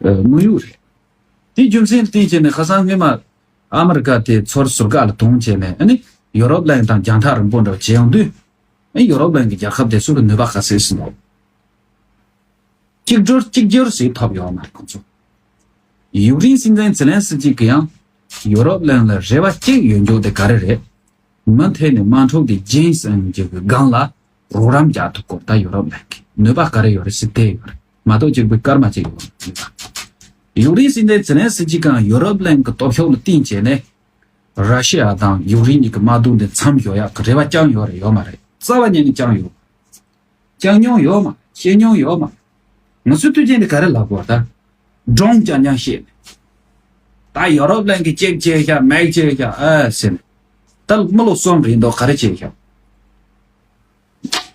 ཨ་དངོས་ཡོད་རེད། དེ་རྒྱུ་མཚན་བསྟན་བྱས་ནས་ཁ་སང་སྔོན་མ་ཨ་མི་རི་ཀ་དེ་ཚུར་ཟུར་བཀག་ལ་གཏོང་བྱས་ནས། ཨ་ནི་ཡོ་རོབ་གླིང་དང་རྒྱང་ཐག་རིང་པོ་འདྲ་བོ་བྱས་ཡོང་དུས། ཨ་ནི་ཡོ་རོབ་གླིང་གི་རྒྱལ་ཁབ་དེ་ཚོ་ལ་ནུས་པ་ག་ཚད་ཟིན་ནོ། གཅིག་སྒྲིལ་གཅིག་གྱུར་ཟིག་ཐོབ་ཡོད་མ་རེད་ཁོང་ཚོ། ཡུཀ་རེན་སྲིད་འཛིན་ཛེ་ལན་སི་ཀི་གིས་ཡང་ཡོ་རོབ་གླིང་ལ་རེ་བ་གཅིག་ཡོད་འཇོག་དེ་ག་རེ་རེད། མུ་མཐུད་ནས་དམག་འཁྲུག་དེ་རྒྱུན་སྲིང་རྒྱུ་གི་སྒང་ལ་རོགས་རམ་རྒྱག་ཐུབ་སྐོར། ད་ཡོ་རོབ་གླིང་གི་ནུས་པ་ག་རེ་ཡོད་རེད་ཟེར་དེ་ཡོད་རེད་མ་གཏོགས་གཅིག་པུའི་སྐར་མ་གཅིག་ཡོད་རེད། ཡུཀ་རེན་སྲིད་འཛིན་ཛེ་ལན་སི་ཀི་གིས་ཡང་ཡོ་རོབ་གླིང་གི་སྟོབས་ཤུགས་ལ་བརྟེན་བྱས་ནས། ར་ཤི་ཡ་དང་ཡུཀ་རེན་གཉིས་ཀྱི་དམག་དོན་དེ་མཚམས་འཇོག་ཡག་གི་རེ་བ་བཅངས་ཡོད་རེད་ཡོད་མ་རེད། རྩ་བ་ཉིད་ནས་བཅངས་ཡོད། བཅངས་མྱོང་ཡོད་མ། བཤད་མྱོང་ཡོད་མ། ང་ཚོའི་དུས་ཆེན་དེ་ག་རེ་ལབ་དགོས་ད། སྒྲུང་རྐྱང་རྐྱང་བཤད་ནས། ད་ཡོ་རོབ་གླིང་གི་གཅིག་བྱས་ཤག་མེག་བྱས་ཤག་ཨ་ཟེར་ནས། ད་མི་ལོ་གསུམ་རིང་དོ་ག་རེ་བྱས་ཤག་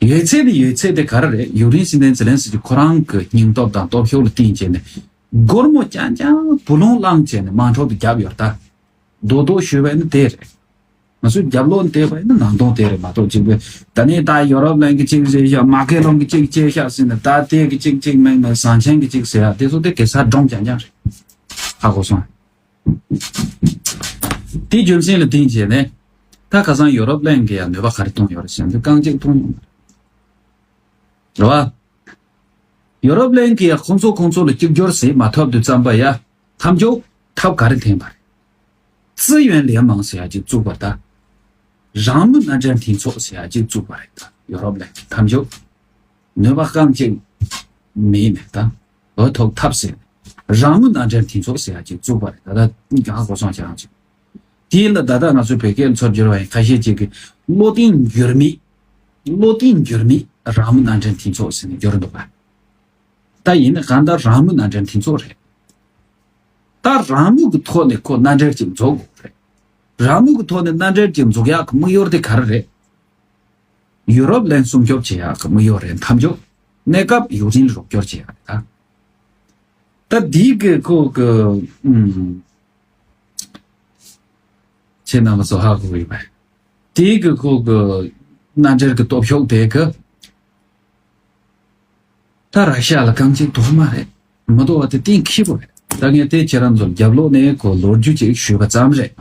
ཡོད་ཚད་དེ་ཡོད་ཚད་དེ་ག་རེ་རེད། ཡུཀ་རེན་སྲིད་འཛིན་ཛེ་ལན་སི་ཀི་ཁོ་རང་གི་སྙིང་སྟོབས་དང་སྟོབས་ཤུགས་ལ་བརྟེན་བྱས་ནས། སྒོར་མོ་རྐྱང་རྐྱང་བུ་ལོང་བླངས་བྱས་ནས་དམག་འཁྲུག་དེ་བརྒྱབ་ཡོད་ད། རྡོག་རྡོག་ཞུས་པ་ཡིན་ན་དེ་རེད། ང་ཚོའི་རྒྱབ་ལོགས་བལྟས་པ་ཡིན་ན་ནང་དོན་དེ་རེད་མ་གཏོགས་གཅིག་པུ། ད་ནི་ད་ཡོ་རོབ་གླིང་གི་གཅིག་བྱས་ཤག་མར་ཀེ་ལོན་གི་གཅིག་བྱས་ཤག་ཟེར་ནས། ད་དེ་གི་གཅིག་གཅིག་མེད་མེད་ཟང་ཆེན་གི་གཅིག་ཟེར་ཡག་དེ་ཚོ་དེ་གེ་སར་སྒྲུང་རྐྱང་རྐྱང་རེད། ཧ་གོ་སོང་། དེ་རྒྱུ་མཚན་ལ་བརྟེན་བྱས་ནས། ད་ཁ་སང་ཡོ་རོབ་གླིང་གི་ཡང་ནུས་པ་ག་རེ་གཏོང་ཡོད་རེད་ཟེར་ན་རྐང་གཅིག་གཏོང་ཡོང་རེད་བ། ཡོ་རོབ་གླིང་གི་ཡང་ཁོང་ཚོ་ཁོང་ཚོ་ལ་གཅིག་གྱུར་ཟེར་མ་ཐོབ་དུས་ཙམ་པ་ཡ། མཐའ་མཇུག་ཐབས་ག་རེ་འཐེན་པ་རེད། 资源联盟 ཟེར་ཡ་ཅིག་བཙུགས་པ་དང་། རང་མོས་མནའ་འབྲེལ་མཐུན་ཚོགས་ཟེར་ཡ་ཅིག་བཙུགས་པ་རེད་ད། ཡོ་རོབ་གླིང་གི་མཐའ་མཇུག་ནུས་པ་རྐང་གཅིག་མེད་ནས་ད། འོ་ཐོག་ཐབས་ཟེར། རང་མོས་མནའ་འབྲེལ་མཐུན་ཚོགས་ཟེར་ཡ་ཅིག་བཙུགས་པ་རེད་ད། ད་ཡང་གོ་སོང་ཅང་ཅིག་དེ་ལ་ད་ལྟ་ང་ཚོའི་བོད་སྐད་ཚུར་བསྒྱུར་བ་ཡིན། ཁ་ཤས་ཅིག་གིས་བློ་བརྟན་འགྱུར་མེད། བློ་བརྟན་འགྱུར་མེད་རང་མོས་མནའ་འབྲེལ་མཐུན་ཚོགས་ཟེར་ནས་བསྒྱུར་འདུག་པ། ད་ཡིན་ན་གང་ལྟར་རང་མོས་མནའ་འབྲེལ་མཐུན་ཚོགས་རེད། ད་རང་མོས་ཀྱི་ཐོག་ནས་ཁོ་མནའ་འབྲེལ་ཅིག་འཛུགས་དགོས་རེད། རང་མོས་ཀྱི་ཐོག་ནས་མནའ་འབྲེལ་ཅིག་འཛུགས་ཡག་གི་དམིགས་ཡུལ་དེ་ག་རེ་རེད། ཡུ་རོབ་གླིང་སྲུང་སྐྱོབ་བྱེད་ཡག་གི་དམིགས་ཡུལ་རེད། མཐའ་མཇུག་གནས་སྐབས་ཡུཀ་རེན་རོགས་སྐྱོར་བྱེད་ཡག་རེད་ད། ད་འདི་གི་ཁོ་གི་ཨུམ། ཁྱེད་རྣམ་པ་ཚོ་ཧ་གོ་གི་ཡོད་པས། དེའི་གི་ཁོ་གི་མནའ་འབྲེལ་གི་སྟོབས་ཤུགས་དེ་གི། ད་ར་ཤ་ལ་རྐང་གཅིག་དོག་མ་རེད། མི་དོག་པ་དེ་གཏན་འཁེལ་པོ་རེད། ད་ངས་དེ་ཁྱེད་རང་ཚོར་རྒྱབ་ལོགས་ནས་ཁོ་ལོ་རྒྱུས་ཅིག་ཞུས་པ་ཙམ་རེད།